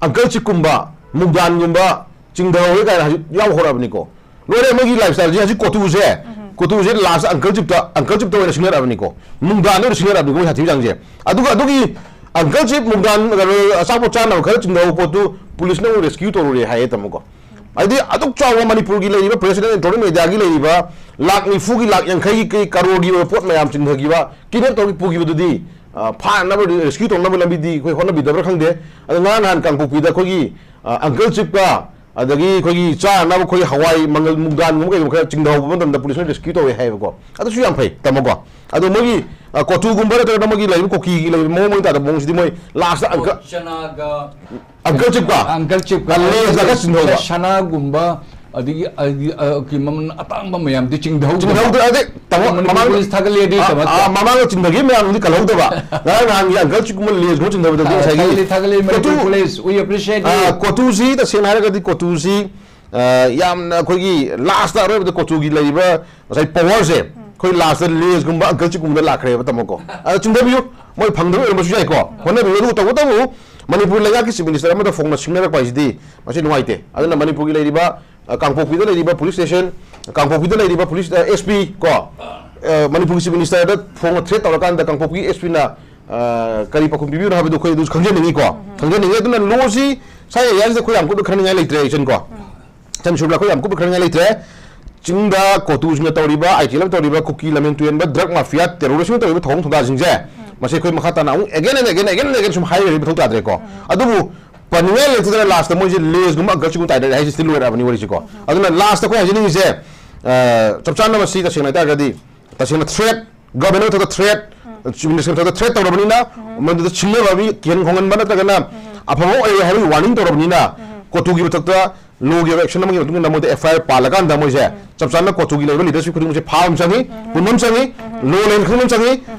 ꯑꯪꯀꯜ ꯆꯤꯞꯀꯨꯝꯕ, ꯃꯨꯛꯗꯥꯟꯒꯨꯝꯕ ꯆꯤꯡꯊꯍꯧꯔꯦ ꯀꯥꯏꯅ ꯍꯧꯖꯤꯛ ꯌꯥꯎ ꯍꯧꯔꯛꯑꯕꯅꯤꯀꯣ꯫ ꯂꯣꯏꯔꯦ, ꯃꯣꯏꯒꯤ ꯂꯥꯏꯐ ꯁ꯭ꯇꯥꯏꯜꯁꯦ ꯍꯧꯖꯤꯛ ꯀꯣꯇꯨꯁꯦ, ꯀꯣꯇꯨꯁꯦ ꯂꯥꯁ ꯑꯪꯀꯜ ꯆꯤꯞꯇ, ꯑꯪꯀꯜ ꯆꯤꯞꯇ ꯑꯣꯏꯅ ꯁꯤꯡꯅꯔꯛꯑꯕꯅꯤꯀꯣ꯫ ꯃꯨꯛꯗꯥꯟꯗ ꯑꯣꯏꯅ ꯁꯤꯡꯅꯔꯛꯑꯕꯅꯤꯀꯣ ꯃꯣꯏ ꯁꯥꯊꯤꯕ ꯆꯥꯡꯁꯦ꯫ ꯑꯗꯨꯒ ꯑꯗꯨꯒꯤ ꯑꯪꯀꯜ ꯆꯤꯞ, ꯃꯨꯛꯗꯥꯟ, ꯀꯩꯅꯣ, ꯑꯆꯥꯄꯣꯠ ꯆꯥꯅꯕ ꯈꯔ ꯆꯤꯡꯊꯍꯧꯕ ꯄꯣꯠꯇꯨ ꯄꯨꯂꯤꯁꯅ ꯑꯃꯨꯛ ꯔꯦꯁꯀ꯭ꯌꯨ ꯇꯧꯔꯨꯔꯦ ꯍꯥꯏꯌꯦ ꯇꯥꯃꯣꯀꯣ꯫ ꯍꯥꯏꯗꯤ ꯑꯗꯨꯛ ꯆꯥꯎꯕ ꯃꯅꯤꯄꯨꯔꯒꯤ ꯂꯩꯔꯤꯕ ꯄ꯭ꯔꯦꯁ ꯏꯂꯦꯛꯇ꯭ꯔꯣꯅꯤꯛ ꯃꯦꯗꯤꯌꯥꯒꯤ ꯂꯩꯔꯤꯕ ꯂꯥꯛ ꯅꯤꯐꯨꯒꯤ, ꯂꯥꯛ ꯌꯥꯡꯈꯩꯒꯤ ꯀꯩ ꯀꯔꯣꯔꯒꯤ ꯑꯣꯏꯕ ꯄꯣꯠ ꯃꯌꯥꯝ ꯆꯤꯡꯊꯈꯤꯕ, ꯀꯤꯗꯅꯦꯞ ꯇꯧꯔꯒ ꯄꯨꯈꯤꯕꯗꯨꯗꯤ, ꯑ, ꯐꯥꯅꯅꯕ, ꯔꯦꯁꯀ꯭ꯌꯨ ꯇꯧꯅꯕ ꯂꯝꯕꯤꯗꯤ ꯑꯩꯈꯣꯏ ꯍꯣꯠꯅꯕꯤꯗꯕ꯭ꯔꯥ ꯈꯪꯗꯦ꯫ ꯑꯗꯣ ꯉꯔꯥꯡ ꯅꯍꯥꯟ ꯀꯥꯡꯄꯣꯛꯄꯤꯗ ꯑꯩꯈꯣꯏꯒꯤ, ꯑ, ꯑꯪꯀꯜ ꯆꯤꯞꯀ ꯑꯗꯒꯤ ꯑꯩꯈꯣꯏꯒꯤ ꯆꯥꯅꯕ ꯑꯩꯈꯣꯏꯒꯤ ꯍꯋꯥꯏ, ꯃꯪꯒꯜ, ꯃꯨꯛꯗꯥꯜꯒꯨꯝꯕ ꯀꯩꯒꯨꯝꯕ ꯈꯔ ꯆꯤꯡꯊꯍꯧꯕ ꯃꯇꯝꯗ ꯄꯨꯂꯤꯁꯅ ꯔꯦꯁꯀ꯭ꯌꯨ ꯇꯧꯋꯦ ꯍꯥꯏꯌꯦꯕꯀꯣ꯫ ꯑꯗꯨꯁꯨ ꯌꯥꯝ ꯐꯩ, ꯇꯥꯃꯣꯀꯣ꯫ ꯑꯗꯣ ꯃꯣꯏꯒꯤ, ꯑ, ꯀꯣꯇꯨꯒꯨꯝꯕ ꯅꯠꯇ꯭ꯔꯒꯅ ꯃꯣꯏꯒꯤ ꯂꯩꯔꯤꯕ ꯀꯨꯀꯤꯒꯤ ꯂꯩꯔꯤꯕ ꯃꯑꯣꯡ ꯃꯔꯤꯟ ꯇꯥꯗꯕ ꯃꯑꯣꯡꯁꯤꯗꯤ ꯃꯣꯏ ꯂꯥꯁꯇ ꯑꯪꯀ-, ꯆꯅꯥꯒ ꯑꯪꯀꯜ ꯆꯤꯞꯀ? ꯑꯪꯀꯜ ꯆꯤꯞꯀ, ꯑ, ꯂꯦꯁꯇꯒ ꯆꯤꯡꯊꯍꯧꯕ꯫ ꯁꯅꯥꯒꯨꯝꯕ, ꯑꯗꯒꯤ, ꯑꯗꯒꯤ, ꯑ, ꯀꯤ ꯃꯃꯜ ꯑꯇꯥꯡꯕ ꯃꯌꯥꯝꯗꯤ ꯆꯤꯡꯊꯍꯧꯗꯕ꯫ ꯆꯤꯡꯊꯍꯧꯗ-, ꯑꯗꯩ ꯇꯥꯃꯣ, ꯑꯗꯣ ꯃꯅꯤꯄꯨꯔ ꯃꯃꯥꯡ-, ꯄꯨꯂꯤꯁ ꯊꯥꯒꯠꯂꯦ ꯑꯗꯨꯒꯤ ꯑ, ꯗꯃꯛꯇ꯫ ꯑ, ꯃꯃꯥꯡꯗ ꯆꯤꯡꯊꯈꯤꯕ ꯃꯌꯥꯝꯗꯨꯗꯤ ꯀꯜꯍꯧꯗꯕ꯫ ꯉꯔꯥꯡ ꯅꯍꯥꯟꯒꯤ ꯑꯪꯀꯜ ꯆꯤꯞꯀꯨꯝꯕ ꯂꯦꯁꯀꯨꯝꯕ ꯆꯤꯡꯊꯕꯗꯗꯤ ꯑ, ꯉꯁꯥꯏꯒꯤ ꯊꯥꯒꯠꯂꯤ, ꯊꯥꯒꯠꯂꯤ, ꯃꯅꯤꯄꯨꯔ ꯀꯣꯇꯨ-, ꯄꯨꯂꯤꯁ, we appreciate ꯑ, you꯫ ꯀꯣꯇꯨꯁꯤ ꯇꯁꯦꯡꯅ ꯍꯥꯏꯔꯒꯗꯤ ꯀꯣꯇꯨꯁꯤ, ꯑ, ꯌꯥꯝꯅ ꯑꯩꯈꯣꯏꯒꯤ ꯂꯥꯁꯇ ꯑꯔꯣꯏꯕꯗ ꯀꯣꯇꯨꯒꯤ ꯂꯩꯔꯤꯕ ꯉꯁꯥꯏ ꯄꯋꯥꯔꯁꯦ ꯑꯩꯈꯣꯏ ꯂꯥꯁꯇ ꯂꯦꯁꯀꯨꯝꯕ ꯑꯪꯀꯜ ꯆꯤꯞꯀꯨꯝꯕꯗ ꯂꯥꯛꯈ꯭ꯔꯦꯕ, ꯇꯥꯃꯣꯀꯣ꯫ ꯑꯗ ꯆꯤꯡꯊꯕꯤꯌꯨ, ꯃꯣꯏ ꯐꯪꯗꯕ ꯑꯣꯏꯔꯝꯕꯁꯨ ꯌꯥꯏꯀꯣ, ꯍꯣꯠꯅꯕꯤꯌꯨ꯫ ꯑꯗꯨ ꯇꯧꯕꯇꯕꯨ ꯃꯅꯤꯄꯨꯔ ꯂꯩꯉꯥꯛꯀꯤ ꯆꯤꯐ ꯃꯤꯅꯤꯁꯇꯔ ꯑꯃꯗ ꯐꯣꯡꯅ ꯁꯤꯡꯅꯔꯛꯄ ꯍꯥꯏꯁꯤꯗꯤ ꯃꯁꯤ ꯅꯨꯡꯉꯥꯏꯇꯦ꯫ ꯑꯗꯨꯅ ꯃꯅꯤꯄꯨꯔꯒꯤ ꯂꯩꯔꯤꯕ, ꯑ, ꯀꯥꯡꯄꯣꯛꯄꯤꯗ ꯂꯩꯔꯤꯕ ꯄꯨꯂꯤꯁ ꯁ꯭ꯇꯦꯁꯟ, ꯀꯥꯡꯄꯣꯛꯄꯤꯗ ꯂꯩꯔꯤꯕ ꯄꯨꯂꯤꯁ, ꯑ, ꯑꯦꯁ ꯄꯤ ꯀꯣ, ꯑ, ꯃꯅꯤꯄꯨꯔꯒꯤ ꯆꯤꯐ ꯃꯤꯅꯤꯁꯇꯔꯗ ꯐꯣꯡꯅ ꯊ꯭ꯔꯦꯠ ꯇꯧꯔꯀꯥꯟꯗ ꯀꯥꯡꯄꯣꯛꯄꯤ ꯑꯦꯁ ꯄꯤꯅ, ꯑ, ꯀꯔꯤ ꯄꯥꯎꯈꯨꯝ ꯄꯤꯕꯤꯕꯅꯣ ꯍꯥꯏꯕꯗꯨ ꯑꯩꯈꯣꯏ ꯑꯗꯨꯁꯨ ꯈꯪꯖꯅꯤꯡꯉꯤꯀꯣ꯫ ꯈꯪꯖꯅꯤꯡꯉꯤ꯫ ꯑꯗꯨꯅ ꯂꯣꯁꯤ ꯁ꯭ꯋꯥꯏ ꯑꯦꯔꯤꯌꯥꯁꯤꯗ ꯑꯩꯈꯣꯏ ꯌꯥꯝ ꯀꯨꯞꯅ ꯈꯟꯅꯤꯡꯉꯥꯏ ꯂꯩꯇ꯭ꯔꯦ, ꯏꯆꯟꯀꯣ꯫ ꯏꯆꯟ ꯁꯨꯔꯂꯥ, ꯑꯩꯈꯣꯏ ꯌꯥꯝ ꯀꯨꯞꯅ ꯈꯟꯅꯤꯡꯉꯥꯏ ꯂꯩꯇ꯭ꯔꯦ꯫ ꯆꯤꯡꯗ ꯀꯣꯇꯨꯁꯤꯡꯅ ꯇꯧꯔꯤꯕ, ꯑꯥꯏ ꯇꯤ ꯑꯦꯜ ꯇꯧꯔꯤꯕ, ꯀꯨꯀꯤ ꯂꯝꯃꯦꯟ ꯇꯨꯔꯦꯟꯕ, ꯗ꯭ꯔꯒ ꯃꯥꯐꯤꯌꯥ, ꯇꯦꯔꯣꯔꯤꯁꯁꯤꯡꯅ ꯇꯧꯔꯤꯕ ꯊꯧꯑꯣꯡ ꯊꯧꯗꯥꯁꯤꯡꯁꯦ, ꯃꯁꯤ ꯑꯩꯈꯣꯏ ꯃꯈꯥ ꯇꯥꯅ ꯑꯃꯨꯛ again and again, again and again ꯁꯨꯝ ꯍꯥꯏꯔꯤꯕ ꯃꯊꯧ ꯇꯥꯗ꯭ꯔꯦꯀꯣ꯫ ꯑꯗꯨꯕꯨ ꯄꯟꯅꯤꯡꯉꯥꯏ ꯂꯩꯇꯗꯅ ꯂꯥꯁꯇ ꯃꯣꯏꯁꯦ ꯂꯦꯁꯒꯨꯝꯕ ꯑꯪꯀꯜꯁꯤꯒꯨꯝꯕ ꯇꯥꯏꯅꯔꯦ ꯍꯥꯏꯁꯤꯗꯤ ꯂꯣꯏꯔꯛꯑꯕꯅꯤ ꯋꯥꯔꯤꯁꯤꯀꯣ꯫ ꯑꯗꯨꯅ ꯂꯥꯁꯇ ꯑꯩꯈꯣꯏ ꯍꯥꯏꯖꯅꯤꯡꯉꯤꯁꯦ, ꯑ, ꯆꯞ ꯆꯥꯅ ꯃꯁꯤ ꯇꯁꯦꯡꯅ ꯍꯥꯏꯇꯥꯔꯒꯗꯤ ꯇꯁꯦꯡꯅ ꯊ꯭ꯔꯦꯠ, ꯒꯚꯔꯟꯃꯦꯟ ꯃꯊꯛꯇ ꯊ꯭ꯔꯦꯠ, ꯆꯤꯐ ꯃꯤꯅꯤꯁꯇꯔ ꯃꯊꯛꯇ ꯊ꯭ꯔꯦꯠ ꯇꯧꯔꯕꯅꯤꯅ, ꯃꯗꯨꯗ ꯁꯤꯡꯅꯕ ꯃꯤ ꯀꯤꯍꯟ ꯈꯣꯡꯍꯟꯕ ꯅꯠꯇ꯭ꯔꯒꯅ ꯑꯐꯕ ꯑꯣꯏꯔꯣꯏ ꯍꯥꯏꯕꯒꯤ ꯋꯥꯔꯅꯤꯡ ꯇꯧꯔꯕꯅꯤꯅ, ꯀꯣꯇꯨꯒꯤ ꯃꯊꯛꯇ ꯂꯣꯒꯤ ꯑꯣꯏꯕ ꯑꯦꯛꯁꯟ ꯑꯃꯒꯤ ꯃꯇꯨꯡ ꯏꯟꯅ ꯃꯣꯏꯗ ꯑꯦꯐ ꯑꯥꯏ ꯑꯥꯔ ꯄꯥꯜꯂꯀꯥꯟꯗ ꯃꯣꯏꯁꯦ ꯆꯞ ꯆꯥꯅ ꯀꯣꯇꯨꯒꯤ ꯂꯩꯕ ꯂꯤꯗꯔꯁꯤꯞ ꯈꯨꯗꯤꯡꯃꯛꯁꯦ ꯐꯥꯕ ꯑꯃ ꯆꯪꯉꯤ, ꯄꯨꯟꯕ ꯑꯃ ꯆꯪꯉꯤ, ꯂꯣ ꯂꯦꯟ ꯈꯪꯕ ꯑꯃ ꯆꯪꯉꯤ,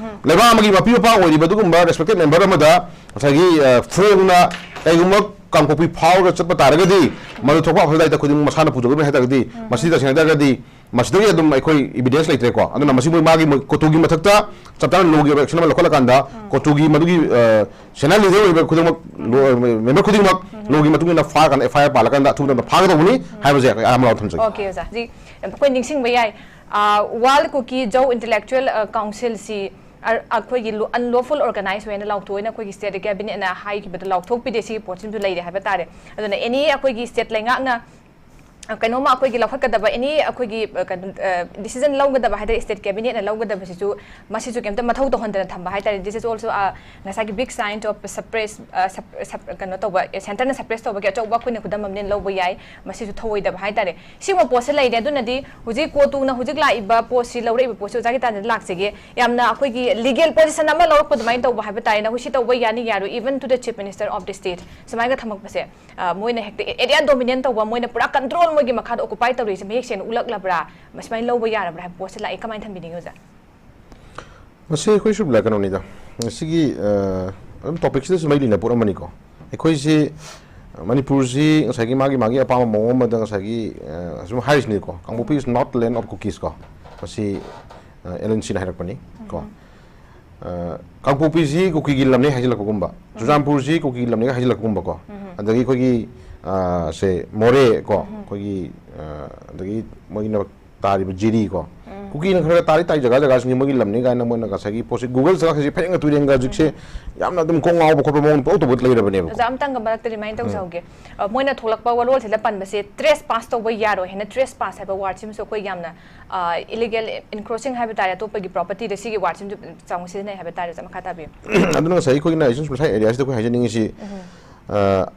ꯂꯩꯕꯥꯛ ꯑꯃꯒꯤ ꯃꯄꯤ ꯃꯄꯥ ꯑꯣꯏꯔꯤꯕ ꯑꯗꯨꯒꯨꯝꯕ ꯔꯦꯁꯄꯦꯛꯇꯦꯠ ꯃꯦꯝꯕꯔ ꯑꯃꯗ ꯉꯁꯥꯏꯒꯤ, ꯑ, ꯐꯣꯡꯅ ꯀꯩꯒꯨꯝꯕ ꯀꯥꯡꯄꯣꯛꯄꯤ ꯐꯥꯎꯔꯒ ꯆꯠꯄ ꯇꯥꯔꯒꯗꯤ, ꯃꯗꯨ ꯊꯣꯛꯄ ꯑꯐꯕ ꯂꯩꯇ ꯈꯨꯗꯤꯡꯃꯛ ꯃꯁꯥꯅ ꯄꯨꯖꯒꯗꯕꯅꯤ ꯍꯥꯏ ꯇꯥꯔꯒꯗꯤ, ꯃꯁꯤꯗ ꯇꯁꯦꯡꯅ ꯍꯥꯏ ꯇꯥꯔꯒꯗꯤ ꯃꯁꯤꯗꯒꯤ ꯑꯗꯨꯝ ꯑꯩꯈꯣꯏ ꯏꯕꯤꯗꯦꯟꯁ ꯂꯩꯇ꯭ꯔꯦꯀꯣ꯫ ꯑꯗꯨꯅ ꯃꯁꯤ ꯃꯣꯏ ꯃꯥꯒꯤ ꯃꯣꯏ ꯀꯣꯇꯨꯒꯤ ꯃꯊꯛꯇ ꯆꯞ ꯆꯥꯅ ꯂꯣꯒꯤ ꯑꯣꯏꯕ ꯑꯦꯛꯁꯟ ꯑꯃ ꯂꯧꯈꯠꯂꯀꯥꯟꯗ, ꯀꯣꯇꯨꯒꯤ ꯃꯗꯨꯒꯤ, ꯑ, ꯁꯦꯅꯤꯌꯔ ꯂꯤꯗꯔ ꯑꯣꯏꯕ ꯈꯨꯗꯤꯡꯃꯛ, ꯂꯣ-, ꯃꯦꯝꯕꯔ ꯈꯨꯗꯤꯡꯃꯛ ꯂꯣꯒꯤ ꯃꯇꯨꯡ ꯏꯟꯅ ꯐꯥꯔꯀꯥꯟꯗ, ꯑꯦꯐ ꯑꯥꯏ ꯑꯥꯔ ꯄꯥꯜꯂꯀꯥꯟꯗ ꯑꯊꯨꯕ ꯃꯇꯝꯗ ꯐꯥꯒꯗꯧꯕꯅꯤ ꯍꯥꯏꯕꯁꯦ ꯑꯌꯥꯝꯕ ꯊꯝꯖꯒꯦ꯫ ꯑꯣꯀꯦ, ꯑꯣꯖꯥ꯫ ꯍꯧꯖꯤꯛ ꯑꯩꯈꯣꯏ ꯅꯤꯡꯁꯤꯡꯕ ꯌꯥꯏ, ꯑ, ꯋꯥꯔꯜ ꯀꯨꯀꯤ ꯖꯧ ꯏꯟꯇꯦꯂꯦꯛꯆꯨꯑꯦꯜ, ꯑ, ꯀꯥꯎꯟꯁꯤꯜꯁꯤ ꯑ-, ꯑꯩꯈꯣꯏꯒꯤ ꯂꯣ-, ꯑꯟꯂꯣꯐꯨꯜ ꯑꯣꯔꯒꯅꯥꯏꯖ ꯑꯣꯏꯅ ꯂꯥꯎꯊꯣꯛꯑꯣꯏꯅ ꯑꯩꯈꯣꯏꯒꯤ ꯁ꯭ꯇꯦꯠ ꯀꯦꯕꯤꯅꯦꯠꯅ ꯍꯥꯏꯈꯤꯕꯗꯣ ꯂꯥꯎꯊꯣꯛꯄꯤꯗꯦ꯫ ꯁꯤꯒꯤ ꯄꯣꯠꯁꯤꯃꯁꯨ ꯂꯩꯔꯦ ꯍꯥꯏꯕ ꯇꯥꯔꯦ꯫ ꯑꯗꯨꯅ ꯑꯦꯅꯤ ꯑꯩꯈꯣꯏꯒꯤ ꯁ꯭ꯇꯦꯠ ꯂꯩꯉꯥꯛꯅ ꯑ, ꯀꯩꯅꯣꯝꯃ ꯑꯩꯈꯣꯏꯒꯤ ꯂꯧꯈꯠꯀꯗꯕ, ꯑꯦꯅꯤ ꯑꯩꯈꯣꯏꯒꯤ, ꯑ, ꯀꯩꯅꯣ, ꯑ, ꯗꯤꯁꯤꯖꯟ ꯂꯧꯒꯗꯕ ꯍꯥꯏ ꯇꯥꯔꯦ, ꯁ꯭ꯇꯦꯠ ꯀꯦꯕꯤꯅꯦꯠꯅ ꯂꯧꯒꯗꯕꯁꯤꯁꯨ ꯃꯁꯤꯁꯨ ꯀꯩꯝꯇ ꯃꯊꯧ ꯇꯧꯍꯟꯗꯅ ꯊꯝꯕ ꯍꯥꯏ ꯇꯥꯔꯦ꯫ This is also, ꯑ, ꯉꯁꯥꯏꯒꯤ big sign of suppress, ꯑ, sup-, sup-, ꯀꯩꯅꯣ ꯇꯧꯕ, ꯑꯦ, ꯁꯦꯟꯇꯔꯅ ꯁꯄ꯭ꯔꯦꯁ ꯇꯧꯕꯒꯤ ꯑꯆꯧꯕ ꯑꯩꯈꯣꯏꯅ ꯈꯨꯗꯝ ꯑꯃꯅꯦꯅ ꯂꯧꯕ ꯌꯥꯏ꯫ ꯃꯁꯤꯁꯨ ꯊꯧꯑꯣꯏꯗꯕ ꯍꯥꯏ ꯇꯥꯔꯦ꯫ ꯁꯤꯒꯨꯝꯕ ꯄꯣꯠꯁꯦ ꯂꯩꯔꯦ꯫ ꯑꯗꯨꯅꯗꯤ ꯍꯧꯖꯤꯛ ꯀꯣꯇꯨꯅ ꯍꯧꯖꯤꯛ ꯂꯥꯛꯏꯕ ꯄꯣꯠꯁꯤ, ꯂꯧꯔꯛꯏꯕ ꯄꯣꯠꯁꯤ ꯑꯣꯖꯥꯒꯤ ꯇꯥꯟꯖꯥꯗ ꯂꯥꯛꯆꯒꯦ꯫ ꯌꯥꯝꯅ ꯑꯩꯈꯣꯏꯒꯤ ꯂꯤꯒꯦꯜ ꯄꯣꯖꯤꯁꯟ ꯑꯃ ꯂꯧꯔꯛꯄ ꯑꯗꯨꯃꯥꯏꯅ ꯇꯧꯕ ꯍꯥꯏꯕ ꯇꯥꯔꯦ꯫ ꯅꯈꯣꯏ ꯁꯤ ꯇꯧꯕ ꯌꯥꯅꯤ ꯌꯥꯔꯣꯏ, even to the Chief Minister of the state ꯁꯨꯃꯥꯏꯅ ꯊꯝꯃꯛꯄꯁꯦ, ꯑ, ꯃꯣꯏꯅ ꯍꯦꯛꯇ ꯑꯦꯔꯤꯌꯥ ꯗꯣꯃꯤꯅꯦꯟ ꯇꯧꯕ, ꯃꯣꯏꯅ ꯄꯨꯔꯥ ꯀꯟꯇ꯭ꯔꯣꯜ ꯃꯣꯏꯒꯤ ꯃꯈꯥꯗ ꯑꯣꯀꯨꯄꯥꯏ ꯇꯧꯔꯤꯁꯦ ꯃꯌꯦꯛ ꯁꯦꯡꯅ ꯎꯠꯂꯛꯂꯕ꯭ꯔꯥ? ꯁꯨꯃꯥꯏꯅ ꯂꯧꯕ ꯌꯥꯔꯕ꯭ꯔꯥ ꯍꯥꯏꯕ ꯄꯣꯠꯁꯦ ꯂꯥꯛꯑꯦ꯫ ꯀꯃꯥꯏꯅ ꯊꯝꯕꯤꯅꯤꯡꯉꯤ ꯑꯣꯖꯥ? ꯃꯁꯤ ꯑꯩꯈꯣꯏ ꯁꯨꯝ ꯀꯩꯅꯣꯅꯤꯗ, ꯉꯁꯤꯒꯤ, ꯑ, ꯑꯗꯨꯝ ꯇꯣꯄꯤꯛꯁꯤꯗꯁꯨ ꯃꯔꯤ ꯂꯩꯅꯕ ꯄꯣꯠ ꯑꯃꯅꯤꯀꯣ꯫ ꯑꯩꯈꯣꯏꯁꯤ, ꯑ, ꯃꯅꯤꯄꯨꯔꯁꯤ ꯉꯁꯥꯏꯒꯤ ꯃꯥꯒꯤ, ꯃꯥꯒꯤ ꯑꯄꯥꯝꯕ ꯃꯑꯣꯡ ꯑꯃꯗ ꯉꯁꯥꯏꯒꯤ, ꯑ, ꯁꯨꯝ ꯍꯥꯏꯔꯤꯁꯤꯅꯤꯀꯣ, "ꯀꯥꯡꯄꯣꯛꯄꯤ is not land of Kukis" ꯀꯣ, ꯃꯁꯤ, ꯑ, ꯑꯦꯜ ꯑꯦꯟ ꯁꯤꯅ ꯍꯥꯏꯔꯛꯄꯅꯤ ꯀꯣ꯫ ꯎꯝ꯫ ꯑ, ꯀꯥꯡꯄꯣꯛꯄꯤꯁꯤ ꯀꯨꯀꯤꯒꯤ ꯂꯝꯅꯤ ꯍꯥꯏꯖꯤꯜꯂꯛꯄꯒꯨꯝꯕ, ꯎꯝ꯫ ꯆꯨꯔꯆꯥꯟꯄꯨꯔꯁꯤ ꯀꯨꯀꯤꯒꯤ ꯂꯝꯅꯤ ꯍꯥꯏꯖꯤꯜꯂꯛꯄꯒꯨꯝꯕꯀꯣ, ꯎꯝ꯫ ꯑꯗꯒꯤ ꯑꯩꯈꯣꯏꯒꯤ, ꯑ, ꯁꯦ, ꯃꯣꯔꯦ ꯀꯣ, ꯎꯝ꯫ ꯑꯩꯈꯣꯏꯒꯤ, ꯑ, ꯑꯗꯒꯤ ꯃꯣꯏꯒꯤꯅ ꯇꯥꯔꯤꯕ ꯖꯤꯔꯤ ꯀꯣ, ꯎꯝ꯫ ꯀꯨꯀꯤꯅ ꯈꯔ ꯈꯔ ꯇꯥꯔꯤ ꯇꯥꯔꯤ ꯖꯒꯥ ꯖꯒꯥꯁꯤꯡꯁꯦ ꯃꯣꯏꯒꯤ ꯂꯝꯅꯤ ꯀꯥꯏꯅ ꯃꯣꯏꯅ ꯉꯁꯥꯏꯒꯤ ꯄꯣꯠꯁꯤ ꯒꯨꯒꯜ ꯆꯪꯉꯛꯄꯁꯦ ꯐꯌꯦꯡꯒ ꯇꯨꯔꯦꯟꯒ ꯍꯧꯖꯤꯛꯁꯦ ꯎꯝ꯫ ꯌꯥꯝꯅ ꯑꯗꯨꯝ ꯀꯣꯛ ꯉꯥꯎꯕ ꯈꯣꯠꯄ ꯃꯑꯣꯡ ꯄꯪꯇꯧ ꯇꯧꯕ ꯂꯩꯔꯕꯅꯦꯕꯀꯣ꯫ ꯑꯣꯖꯥ, ꯑꯝꯇꯪꯒ ꯃꯔꯛꯇ ꯔꯤꯃꯥꯏꯟ ꯎꯝ꯫ ꯇꯧꯖꯍꯧꯒꯦ꯫ ꯑ, ꯃꯣꯏꯅ ꯊꯣꯛꯂꯛꯄ ꯋꯥꯔꯣꯜꯁꯤꯗ ꯄꯟꯕꯁꯦ, ꯇ꯭ꯔꯦꯁ ꯄꯥꯁ ꯇꯧꯕ ꯌꯥꯔꯣꯏ ꯍꯥꯏꯅ, ꯇ꯭ꯔꯦꯁ ꯄꯥꯁ ꯍꯥꯏꯕ ꯋꯥꯔꯗꯁꯤꯃꯁꯨ ꯑꯩꯈꯣꯏ ꯌꯥꯝꯅ, ꯑ, ꯏꯂꯤꯒꯦꯜ ꯏꯟꯀ꯭ꯔꯣꯆꯤꯡ ꯍꯥꯏꯕ ꯇꯥꯔꯦ, ꯑꯇꯣꯞꯄꯒꯤ ꯄ꯭ꯔꯣꯄꯔꯇꯤꯗ ꯁꯤꯒꯤ ꯋꯥꯔꯗꯁꯤꯃꯁꯨ ꯆꯥꯎꯅ ꯁꯤꯖꯤꯟꯅꯩ ꯍꯥꯏꯕ ꯇꯥꯔꯦ꯫ ꯑꯣꯖꯥ, ꯃꯈꯥ ꯇꯥꯕꯤꯌꯨ꯫ ꯑꯗꯨꯅ ꯉꯁꯥꯏꯒꯤ ꯑꯩꯈꯣꯏꯒꯤ ꯅꯥꯏꯟꯇꯤꯟ ꯁꯣꯁꯥꯏꯇꯤ ꯑꯦꯔꯤꯌꯥꯁꯤꯗ ꯑꯩꯈꯣꯏ ꯍꯥꯏꯖꯅꯤꯡꯉꯤꯁꯤ, ꯎꯝ꯫ ꯑ,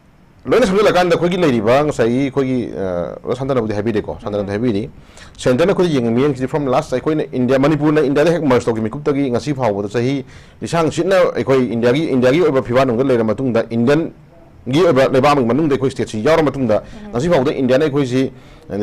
ꯂꯣꯏꯅ ꯁꯝꯖꯜꯂꯀꯥꯟꯗ ꯑꯩꯈꯣꯏꯒꯤ ꯂꯩꯔꯤꯕ ꯉꯁꯥꯏꯒꯤ ꯑꯩꯈꯣꯏꯒꯤ, ꯑ, ꯑꯣꯖꯥ ꯁꯥꯟꯇꯅꯕꯨꯗꯤ ꯍꯥꯏꯕꯤꯔꯦꯀꯣ, ꯁꯥꯟꯇꯅꯕꯨꯗꯤ ꯎꯝ꯫ ꯍꯥꯏꯕꯤꯔꯤ꯫ ꯁꯦꯟꯇꯔꯅ ꯑꯩꯈꯣꯏꯗ ꯌꯦꯡꯕ ꯃꯤꯠꯌꯦꯡꯁꯤꯗꯤ from last ꯑꯩꯈꯣꯏꯅ ꯏꯟꯗꯤꯌꯥ, ꯃꯅꯤꯄꯨꯔꯅ ꯏꯟꯗꯤꯌꯥꯗ ꯍꯦꯛ ꯃꯔꯖ ꯇꯧꯈꯤꯕ ꯃꯤꯀꯨꯞꯇꯒꯤ ꯉꯁꯤ ꯐꯥꯎꯕꯗ ꯆꯍꯤ ꯂꯤꯁꯥꯡ ꯁꯤꯠꯅ ꯑꯩꯈꯣꯏ ꯏꯟꯗꯤꯌꯥꯒꯤ, ꯏꯟꯗꯤꯌꯥꯒꯤ ꯑꯣꯏꯕ ꯐꯤꯕꯥꯛ ꯅꯨꯡꯗ ꯂꯩꯔ ꯃꯇꯨꯡꯗ, ꯏꯟꯗꯤꯌꯟꯒꯤ ꯑꯣꯏꯕ ꯂꯩꯕꯥꯛ ꯑꯃꯒꯤ ꯃꯅꯨꯡꯗ ꯑꯩꯈꯣꯏ ꯁ꯭ꯇꯦꯠꯁꯤ ꯌꯥꯎꯔ ꯃꯇꯨꯡꯗ ꯎꯝ꯫ ꯉꯁꯤ ꯐꯥꯎꯕꯗ ꯏꯟꯗꯤꯌꯥꯅ ꯑꯩꯈꯣꯏꯁꯤ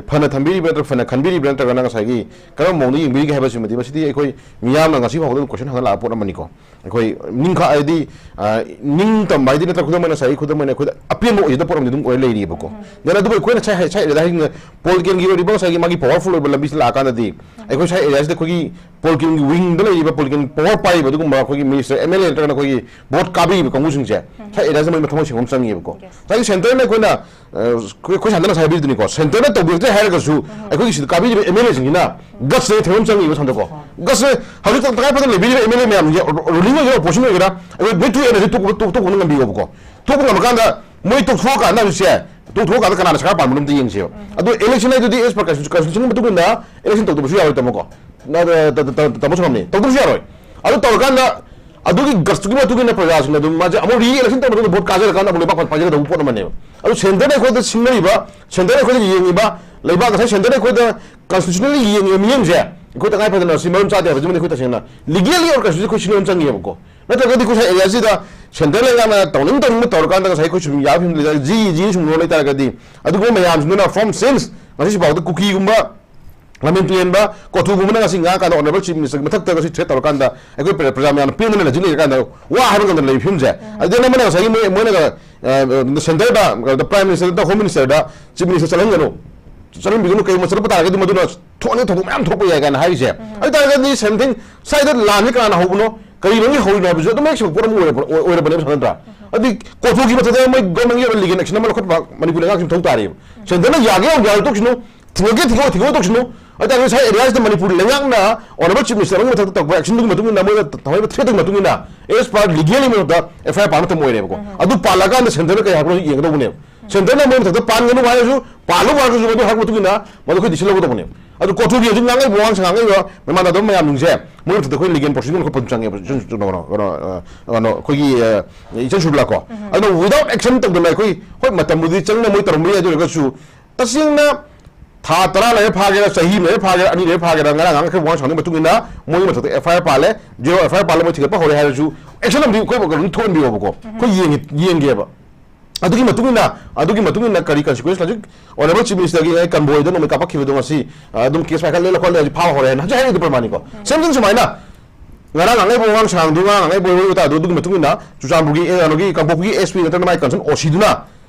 ꯐꯅ ꯊꯝꯕꯤꯔꯤꯕ꯭ꯔꯥ ꯅꯠꯇ꯭ꯔꯒ ꯐꯅ ꯈꯟꯕꯤꯔꯤꯕ꯭ꯔꯥ ꯅꯠꯇ꯭ꯔꯒꯅ ꯉꯁꯥꯏꯒꯤ ꯀꯔꯝꯕ ꯃꯑꯣꯡꯗ ꯌꯦꯡꯕꯤꯔꯤꯒꯦ ꯍꯥꯏꯕꯁꯤꯃꯗꯤ ꯃꯁꯤꯗꯤ ꯑꯩꯈꯣꯏ ꯃꯤꯌꯥꯝꯅ ꯉꯁꯤ ꯐꯥꯎꯕꯗ ꯑꯗꯨꯝ ꯀꯣꯏꯁꯟ ꯍꯪꯅ ꯂꯥꯛꯄ ꯄꯣꯠ ꯑꯃꯅꯤꯀꯣ꯫ ꯑꯩꯈꯣꯏ ꯅꯤꯡꯈꯥ-, ꯍꯥꯏꯗꯤ, ꯑ, ꯅꯤꯡꯇꯝꯕ ꯍꯥꯏꯗꯤ ꯅꯠꯇ꯭ꯔꯒ ꯈꯨꯗꯝ ꯑꯣꯏꯅ ꯉꯁꯥꯏꯒꯤ ꯈꯨꯗꯝ ꯑꯣꯏꯅ ꯑꯩꯈꯣꯏꯗ ꯑꯄꯦꯟꯕ ꯑꯣꯏꯖꯗꯕ ꯄꯣꯠ ꯑꯃꯗꯤ ꯑꯗꯨꯝ ꯑꯣꯏꯔ ꯂꯩꯔꯤꯕꯀꯣ꯫ ꯎꯝ꯫ Then ꯑꯗꯨꯕꯨ ꯑꯩꯈꯣꯏꯅ ꯁꯥꯏ-, ꯁꯥꯏ ꯑꯦꯔꯤꯌꯥꯗ ꯍꯥꯏꯁꯤꯅ ꯄꯣꯂꯤꯇꯤꯀꯦꯜꯒꯤ ꯑꯣꯏꯔꯤꯕ ꯉꯁꯥꯏꯒꯤ ꯃꯥꯒꯤ ꯄꯋꯥꯔꯐꯨꯜ ꯑꯣꯏꯕ ꯂꯝꯕꯤꯁꯤ ꯂꯥꯛꯑꯀꯥꯟꯗꯗꯤ ꯎꯝ꯫ ꯑꯩꯈꯣꯏ ꯁꯥꯏ ꯑꯦꯔꯤꯌꯥꯁꯤꯗ ꯑꯩꯈꯣꯏꯒꯤ ꯄꯣꯂꯤꯇꯤꯀꯦꯜꯒꯤ ꯋꯤꯡꯗ ꯂꯩꯔꯤꯕ ꯄꯣꯂꯤꯇꯤꯀꯦꯜ ꯄꯋꯥꯔ ꯄꯥꯏꯔꯤꯕ ꯑꯗꯨꯒꯨꯝꯕ ꯑꯩꯈꯣꯏꯒꯤ ꯃꯤꯅꯤꯁꯇꯔ, ꯑꯦꯝ ꯑꯦꯜ ꯑꯦ ꯅꯠꯇ꯭ꯔꯒꯅ ꯑꯩꯈꯣꯏꯒꯤ ꯚꯣꯠ ꯀꯥꯕꯤꯔꯤꯕ ꯀꯥꯡꯕꯨꯁꯤꯡꯁꯦ ꯎꯝ꯫ ꯁꯥꯏ ꯑꯦꯔꯤꯌꯥꯁꯤꯗ ꯃꯣꯏ ꯃꯊꯃꯣꯏ ꯁꯦꯡꯕ ꯑꯃ ꯆꯪꯉꯦꯕꯀꯣ꯫ Yes꯫ ꯉꯁꯥꯏꯒꯤ ꯁꯦꯟꯇꯔꯅ ꯑꯩꯈꯣꯏꯅ ꯑ, ꯑꯩꯈꯣꯏ, ꯑꯩꯈꯣꯏ ꯁꯥꯟꯇꯅ ꯉꯁꯥꯏ ꯍꯥꯏꯕꯤꯗꯨꯅꯤꯀꯣ, ꯁꯦꯟꯇꯔꯅ ꯇꯧꯕꯤꯔꯛꯇ꯭ꯔꯦ ꯍꯥꯏꯔꯒꯁꯨ ꯎꯝ꯫ ꯑꯩꯈꯣꯏꯒꯤ ꯁꯤꯗ ꯀꯥꯕꯤꯔꯤꯕ ꯑꯦꯝ ꯑꯦꯜ ꯑꯦꯁꯤꯡꯁꯤꯅ ꯎꯝ꯫ ꯒꯠꯁꯁꯦ ꯊꯦꯝꯕ ꯑꯃ ꯆꯪꯉꯤꯕ ꯁꯥꯟꯇꯀꯣ꯫ ꯍꯣꯏ꯫ ꯒꯠꯁꯁꯦ ꯍꯧꯖꯤꯛ ꯇꯉꯥꯏ ꯐꯗꯅ ꯂꯩꯕꯤꯔꯤꯕ ꯑꯦꯝ ꯑꯦꯜ ꯑꯦ ꯃꯌꯥꯝꯁꯦ, ꯔꯨ-, ꯔꯨꯂꯤꯡ ꯑꯣꯏꯒꯦꯔꯥ, ꯑꯣꯄꯣꯖꯤꯁꯟ ꯑꯣꯏꯒꯦꯔꯥ, ꯑꯩꯈꯣꯏ ꯃꯣꯏ ꯇꯣꯛ ꯑꯦꯅꯔꯖꯤ ꯇꯣꯛ-, ꯇꯣꯛ-, ꯇꯣꯛꯄ ꯉꯝꯕꯤꯌꯣꯕꯀꯣ꯫ ꯇꯣꯛꯄ ꯉꯝꯃꯀꯥꯟꯗ ꯃꯣꯏ ꯇꯣꯛꯊꯣꯛꯑꯀꯥꯟꯗ ꯍꯧꯖꯤꯛꯁꯦ ꯇꯣꯛꯊꯣꯛꯑꯀꯥꯟꯗ ꯀꯅꯥꯅ ꯁꯔꯀꯥꯔ ꯄꯥꯟꯕꯅꯣ ꯑꯝꯇ ꯌꯦꯡꯁꯦꯕ꯫ ꯑꯗꯣ election ꯍꯥꯏꯗꯨꯗꯤ as per constitution ꯃꯇꯨꯡ ꯏꯟꯅ election ꯇꯧꯗꯕꯁꯨ ꯌꯥꯔꯣꯏ, ꯇꯥꯃꯣꯀꯣ꯫ ꯅ-, ꯇ-, ꯇ-, ꯇ-, ꯇꯥꯃꯣ ꯁꯪꯉꯝꯅꯤ꯫ ꯇꯧꯗꯕꯁꯨ ꯌꯥꯔꯣꯏ꯫ ꯑꯗꯨ ꯇꯧꯔꯀꯥꯟꯗ ꯑꯗꯨꯒꯤ guts ꯇꯨꯒꯤ ꯃꯇꯨꯡ ꯏꯟꯅ ꯄ꯭ꯔꯖꯥꯁꯤꯡꯅ ꯑꯗꯨꯝ ꯃꯥꯁꯦ ꯑꯃꯨꯛ re-election ꯇꯧꯔ ꯃꯇꯨꯡꯗ vote ꯀꯥꯖꯔꯀꯥꯟꯗ ꯑꯃꯨꯛ ꯂꯩꯕꯥꯛ ꯄꯥꯏꯖꯒꯗꯧꯕ ꯄꯣꯠ ꯑꯃꯅꯦꯕ꯫ ꯑꯗꯨ centre ꯅ ꯑꯩꯈꯣꯏꯗ ꯁꯤꯡꯅꯔꯤꯕ, centre ꯅ ꯑꯩꯈꯣꯏꯗ ꯌꯦꯡꯉꯤꯕ, ꯂꯩꯕꯥꯛ ꯉꯁꯥꯏ centre ꯅ ꯑꯩꯈꯣꯏꯗ constitutionally ꯌꯦꯡꯉꯤꯕ ꯃꯤꯠꯌꯦꯡꯁꯦ ꯑꯩꯈꯣꯏ ꯇꯉꯥꯏ ꯐꯗꯅ ꯁꯤ ꯃꯔꯝ ꯆꯥꯗꯦ ꯍꯥꯏꯕꯁꯤꯃꯗꯤ ꯑꯩꯈꯣꯏ ꯇꯁꯦꯡꯅ legally or constitutionally ꯑꯩꯈꯣꯏ ꯁꯤꯟꯅꯕ ꯑꯃ ꯆꯪꯉꯦꯕꯀꯣ꯫ ꯅꯠꯇ꯭ꯔꯒꯗꯤ ꯑꯩꯈꯣꯏ ꯁ꯭ꯋꯥꯏ area ꯁꯤꯗ centre ꯂꯩꯉꯥꯛꯅ ꯇꯧꯅꯤꯡ ꯇꯧꯅꯤꯡꯕ ꯇꯧꯔꯀꯥꯟꯗ ꯉꯁꯥꯏ ꯑꯩꯈꯣꯏ ꯁꯨꯝ ꯌꯥꯕ ꯐꯤꯕꯝ ꯂꯩꯇꯥꯔꯒꯗꯤ, ꯖꯤ ꯖꯤ ꯁꯨꯝ ꯂꯣꯟ ꯂꯩꯇꯥꯔꯒꯗꯤ, ꯑꯗꯨꯒꯨꯝꯕ ꯃꯌꯥꯝꯁꯤꯡꯗꯨꯅ from since ꯉꯁꯤ ꯐꯥꯎꯗ ꯀꯨꯀꯤꯒꯨꯝꯕ ꯂꯝꯍꯦꯟ ꯇꯨꯍꯦꯟꯕ ꯀꯣꯊꯨꯒꯨꯝꯕꯅ ꯉꯁꯤ ꯉꯥꯡꯉꯀꯥꯟꯗ honourable chief minister ꯒꯤ ꯃꯊꯛꯇ ꯉꯁꯤ threat ꯇꯧꯔꯀꯥꯟꯗ ꯑꯩꯈꯣꯏ ꯄ꯭ꯔ-, ꯄ꯭ꯔꯖꯥ ꯃꯌꯥꯝꯅ ꯄꯦꯟꯗꯅ ꯂꯩꯖꯤꯜ ꯂꯩꯔꯀꯥꯟꯗ ꯋꯥ ꯍꯥꯏꯕ ꯉꯝꯗꯅ ꯂꯩꯕ ꯐꯤꯕꯝꯁꯦ꯫ ꯑꯗꯨꯗꯤ ꯑꯅꯝꯕꯅ ꯉꯁꯥꯏꯒꯤ ꯃꯣꯏ, ꯃꯣꯏꯅꯒ, ꯑ, centre ꯗ, prime minister ꯗ, home minister ꯗ, chief minister ꯆꯠꯍꯟꯒꯅꯨ, ꯆꯠꯍꯟꯕꯤꯒꯅꯨ, ꯀꯩꯒꯨꯝꯕ ꯆꯠꯄ ꯇꯥꯔꯒꯗꯤ ꯃꯗꯨꯅ ꯊꯣꯛꯑꯅꯤ ꯊꯧꯗꯣꯛ ꯃꯌꯥꯝ ꯊꯣꯛꯄ ꯌꯥꯏ ꯀꯥꯏꯅ ꯍꯥꯏꯔꯤꯁꯦ꯫ ꯑꯗꯨ ꯇꯥꯔꯒꯗꯤ same thing, ꯁ꯭ꯋꯥꯏꯗ ꯂꯥꯟꯁꯦ ꯀꯅꯥꯅ ꯍꯧꯕꯅꯣ, ꯀꯔꯤꯗꯒꯤ ꯍꯧꯔꯤꯅꯣ ꯍꯥꯏꯕꯁꯨ ꯑꯗꯨꯝ ꯍꯦꯛ ꯁꯦꯡꯕ ꯄꯣꯠ ꯑꯃ ꯑꯣꯏꯔꯕ-, ꯑꯣꯏ-, ꯑꯣꯏꯔꯕꯅꯦꯕ ꯁꯥ ꯅꯠꯇ꯭ꯔꯥ? ꯑꯗꯨꯗꯤ ꯀꯣꯊꯨꯒꯤ ꯃꯊꯛꯇ ꯃꯣꯏ government ꯀꯤ ꯑꯣꯏꯕ legal action ꯑꯃ ꯂꯧꯈꯠꯄ ꯃꯅꯤꯄꯨꯔ ꯂꯩꯉꯥꯛꯁꯤ ꯃꯊꯧ ꯇꯥꯔꯤꯕ꯫ Centre ꯅ ꯌꯥꯒꯦ ꯌꯥꯎꯒꯦ ꯌꯥꯔꯣꯏ ꯇꯣꯛꯁꯤꯅꯨ, ꯊꯤꯡꯉꯒꯦ ꯊꯤꯡꯉꯣꯏ ꯊꯤꯡꯉꯣꯏ ꯇꯣꯛꯁꯤꯅꯨ꯫ ꯑꯗꯨ ꯇꯥꯔꯒꯗꯤ ꯉꯁꯥꯏ area ꯁꯤꯗ ꯃꯅꯤꯄꯨꯔ ꯂꯩꯉꯥꯛꯅ honourable chief minister ꯑꯃꯒꯤ ꯃꯊꯛꯇ ꯇꯧꯔꯛꯄ action ꯗꯨꯒꯤ ꯃꯇꯨꯡ ꯏꯟꯅ, ꯃꯣꯏꯅ ꯊꯝꯃꯛꯏꯕ threat ꯇꯨꯒꯤ ꯃꯇꯨꯡ ꯏꯟꯅ, as per legally ꯃꯊꯛꯇ F I R ꯄꯥꯟꯕ ꯃꯇꯝ ꯑꯣꯏꯔꯦꯕꯀꯣ꯫ ꯑꯗꯨ ꯄꯥꯜꯂꯀꯥꯟꯗ centre ꯅ ꯀꯩ ꯍꯥꯏꯕꯅꯣ ꯌꯦꯡꯒꯗꯧꯕꯅꯦꯕ꯫ Centre ꯅ ꯃꯣꯏ ꯃꯊꯛꯇ ꯄꯥꯟꯒꯅꯨ ꯍꯥꯏꯔꯁꯨ, ꯄꯥꯜꯂꯨ ꯍꯥꯏꯔꯒꯁꯨ, ꯃꯗꯨ ꯍꯥꯏꯔꯕ ꯃꯇꯨꯡ ꯏꯟꯅ ꯃꯗꯨ ꯑꯩꯈꯣꯏ decision ꯂꯧꯒꯗꯧꯕꯅꯦꯕ꯫ ꯑꯗꯨ ꯀꯣꯊꯨꯒꯤ ꯍꯧꯖꯤꯛ ꯉꯥꯡꯉꯛꯏꯕ ꯋꯥꯉꯥꯡ ꯁꯉꯥꯡꯉꯛꯏꯕ ꯃꯃꯥꯟꯅꯗꯕ ꯃꯌꯥꯝꯁꯤꯡꯁꯦ, ꯃꯣꯏ ꯃꯊꯛꯇ ꯑꯩꯈꯣꯏ legal proceeding ꯑꯃ ꯈꯣꯠꯄ ꯑꯗꯨꯝ ꯆꯪꯉꯦꯕ, ꯏꯆꯟ ꯀꯩꯅꯣ, ꯀꯩꯅꯣ, ꯑ, ꯀꯩꯅꯣ, ꯑꯩꯈꯣꯏꯒꯤ, ꯑ, ꯏꯆꯟ ꯁꯨꯔꯕꯤꯂꯥ ꯀꯣ꯫ ꯑꯗꯨꯅ without action ꯇꯧꯗꯅ ꯑꯩꯈꯣꯏ, ꯍꯣꯏ, ꯃꯇꯝꯕꯨꯗꯤ ꯆꯪꯅ ꯃꯣꯏ ꯇꯧꯔꯝꯕ ꯌꯥꯏ, ꯑꯗꯨ ꯑꯣꯏꯔꯒꯁꯨ ꯇꯁꯦꯡꯅ ꯊꯥ ꯇꯔꯥ ꯂꯩꯔ ꯐꯥꯒꯦꯔꯥ, ꯆꯍꯤ ꯑꯃ ꯂꯩꯔ ꯐꯥꯒꯦꯔꯥ, ꯑꯅꯤ ꯂꯩꯔ ꯐꯥꯒꯦꯔꯥ, ꯉꯔꯥꯡ ꯉꯥꯡꯈ꯭ꯔ ꯋꯥꯉꯥꯡ ꯁꯉꯥꯡꯒꯤ ꯃꯇꯨꯡ ꯏꯟꯅ ꯃꯣꯏꯒꯤ ꯃꯊꯛꯇ F I R ꯄꯥꯜꯂꯦ, zero F I R ꯄꯥꯜꯂꯦ, ꯃꯣꯏ ꯊꯤꯒꯠꯄ ꯍꯧꯔꯦ ꯍꯥꯏꯔꯁꯨ action ꯑꯃꯗꯤ ꯑꯩꯈꯣꯏ ꯑꯗꯨꯝ ꯊꯣꯛꯍꯟꯕꯤꯌꯣꯕꯀꯣ꯫ ꯑꯩꯈꯣꯏ ꯌꯦꯡꯉꯤ-, ꯌꯦꯡꯒꯦꯕ꯫ ꯑꯗꯨꯒꯤ ꯃꯇꯨꯡ ꯏꯟꯅ, ꯑꯗꯨꯒꯤ ꯃꯇꯨꯡ ꯏꯟꯅ ꯀꯔꯤ consequence ꯍꯧꯖꯤꯛ honourable chief minister ꯒꯤ ꯉꯁꯥꯏ convoy ꯗ ꯅꯣꯡꯃꯩ ꯀꯥꯞꯄꯛꯈꯤꯕꯗꯣ ꯉꯁꯤ, ꯑ, ꯑꯗꯨꯝ case ꯐꯥꯏꯈꯠꯂꯦ, ꯂꯧꯈꯠꯂꯦ, ꯍꯧꯖꯤꯛ ꯐꯥꯕ ꯍꯧꯔꯦ ꯍꯥꯏꯅ ꯍꯧꯖꯤꯛ ꯍꯥꯏꯔꯤꯗꯨ ꯄ꯭ꯔꯃꯥꯟꯅꯤꯀꯣ꯫ Same thing ꯁꯨꯃꯥꯏꯅ ꯉꯔꯥꯡ ꯉꯥꯡꯅꯕ ꯋꯥꯉꯥꯡ ꯁꯉꯥꯡꯗꯨ, ꯉꯔꯥꯡ ꯉꯥꯡꯅꯕ ꯋꯥꯔꯤ ꯋꯥꯇꯥꯗꯨ ꯑꯗꯨꯒꯤ ꯃꯇꯨꯡ ꯏꯟꯅ ꯆꯨꯔꯆꯥꯟꯄꯨꯔꯒꯤ, ꯑꯦ, ꯀꯩꯅꯣꯒꯤ ꯀꯥꯡꯄꯣꯛꯄꯤꯒꯤ S P ꯅꯠꯇ꯭ꯔꯒ ꯃꯥꯒꯤ concern O C ꯗꯨꯅ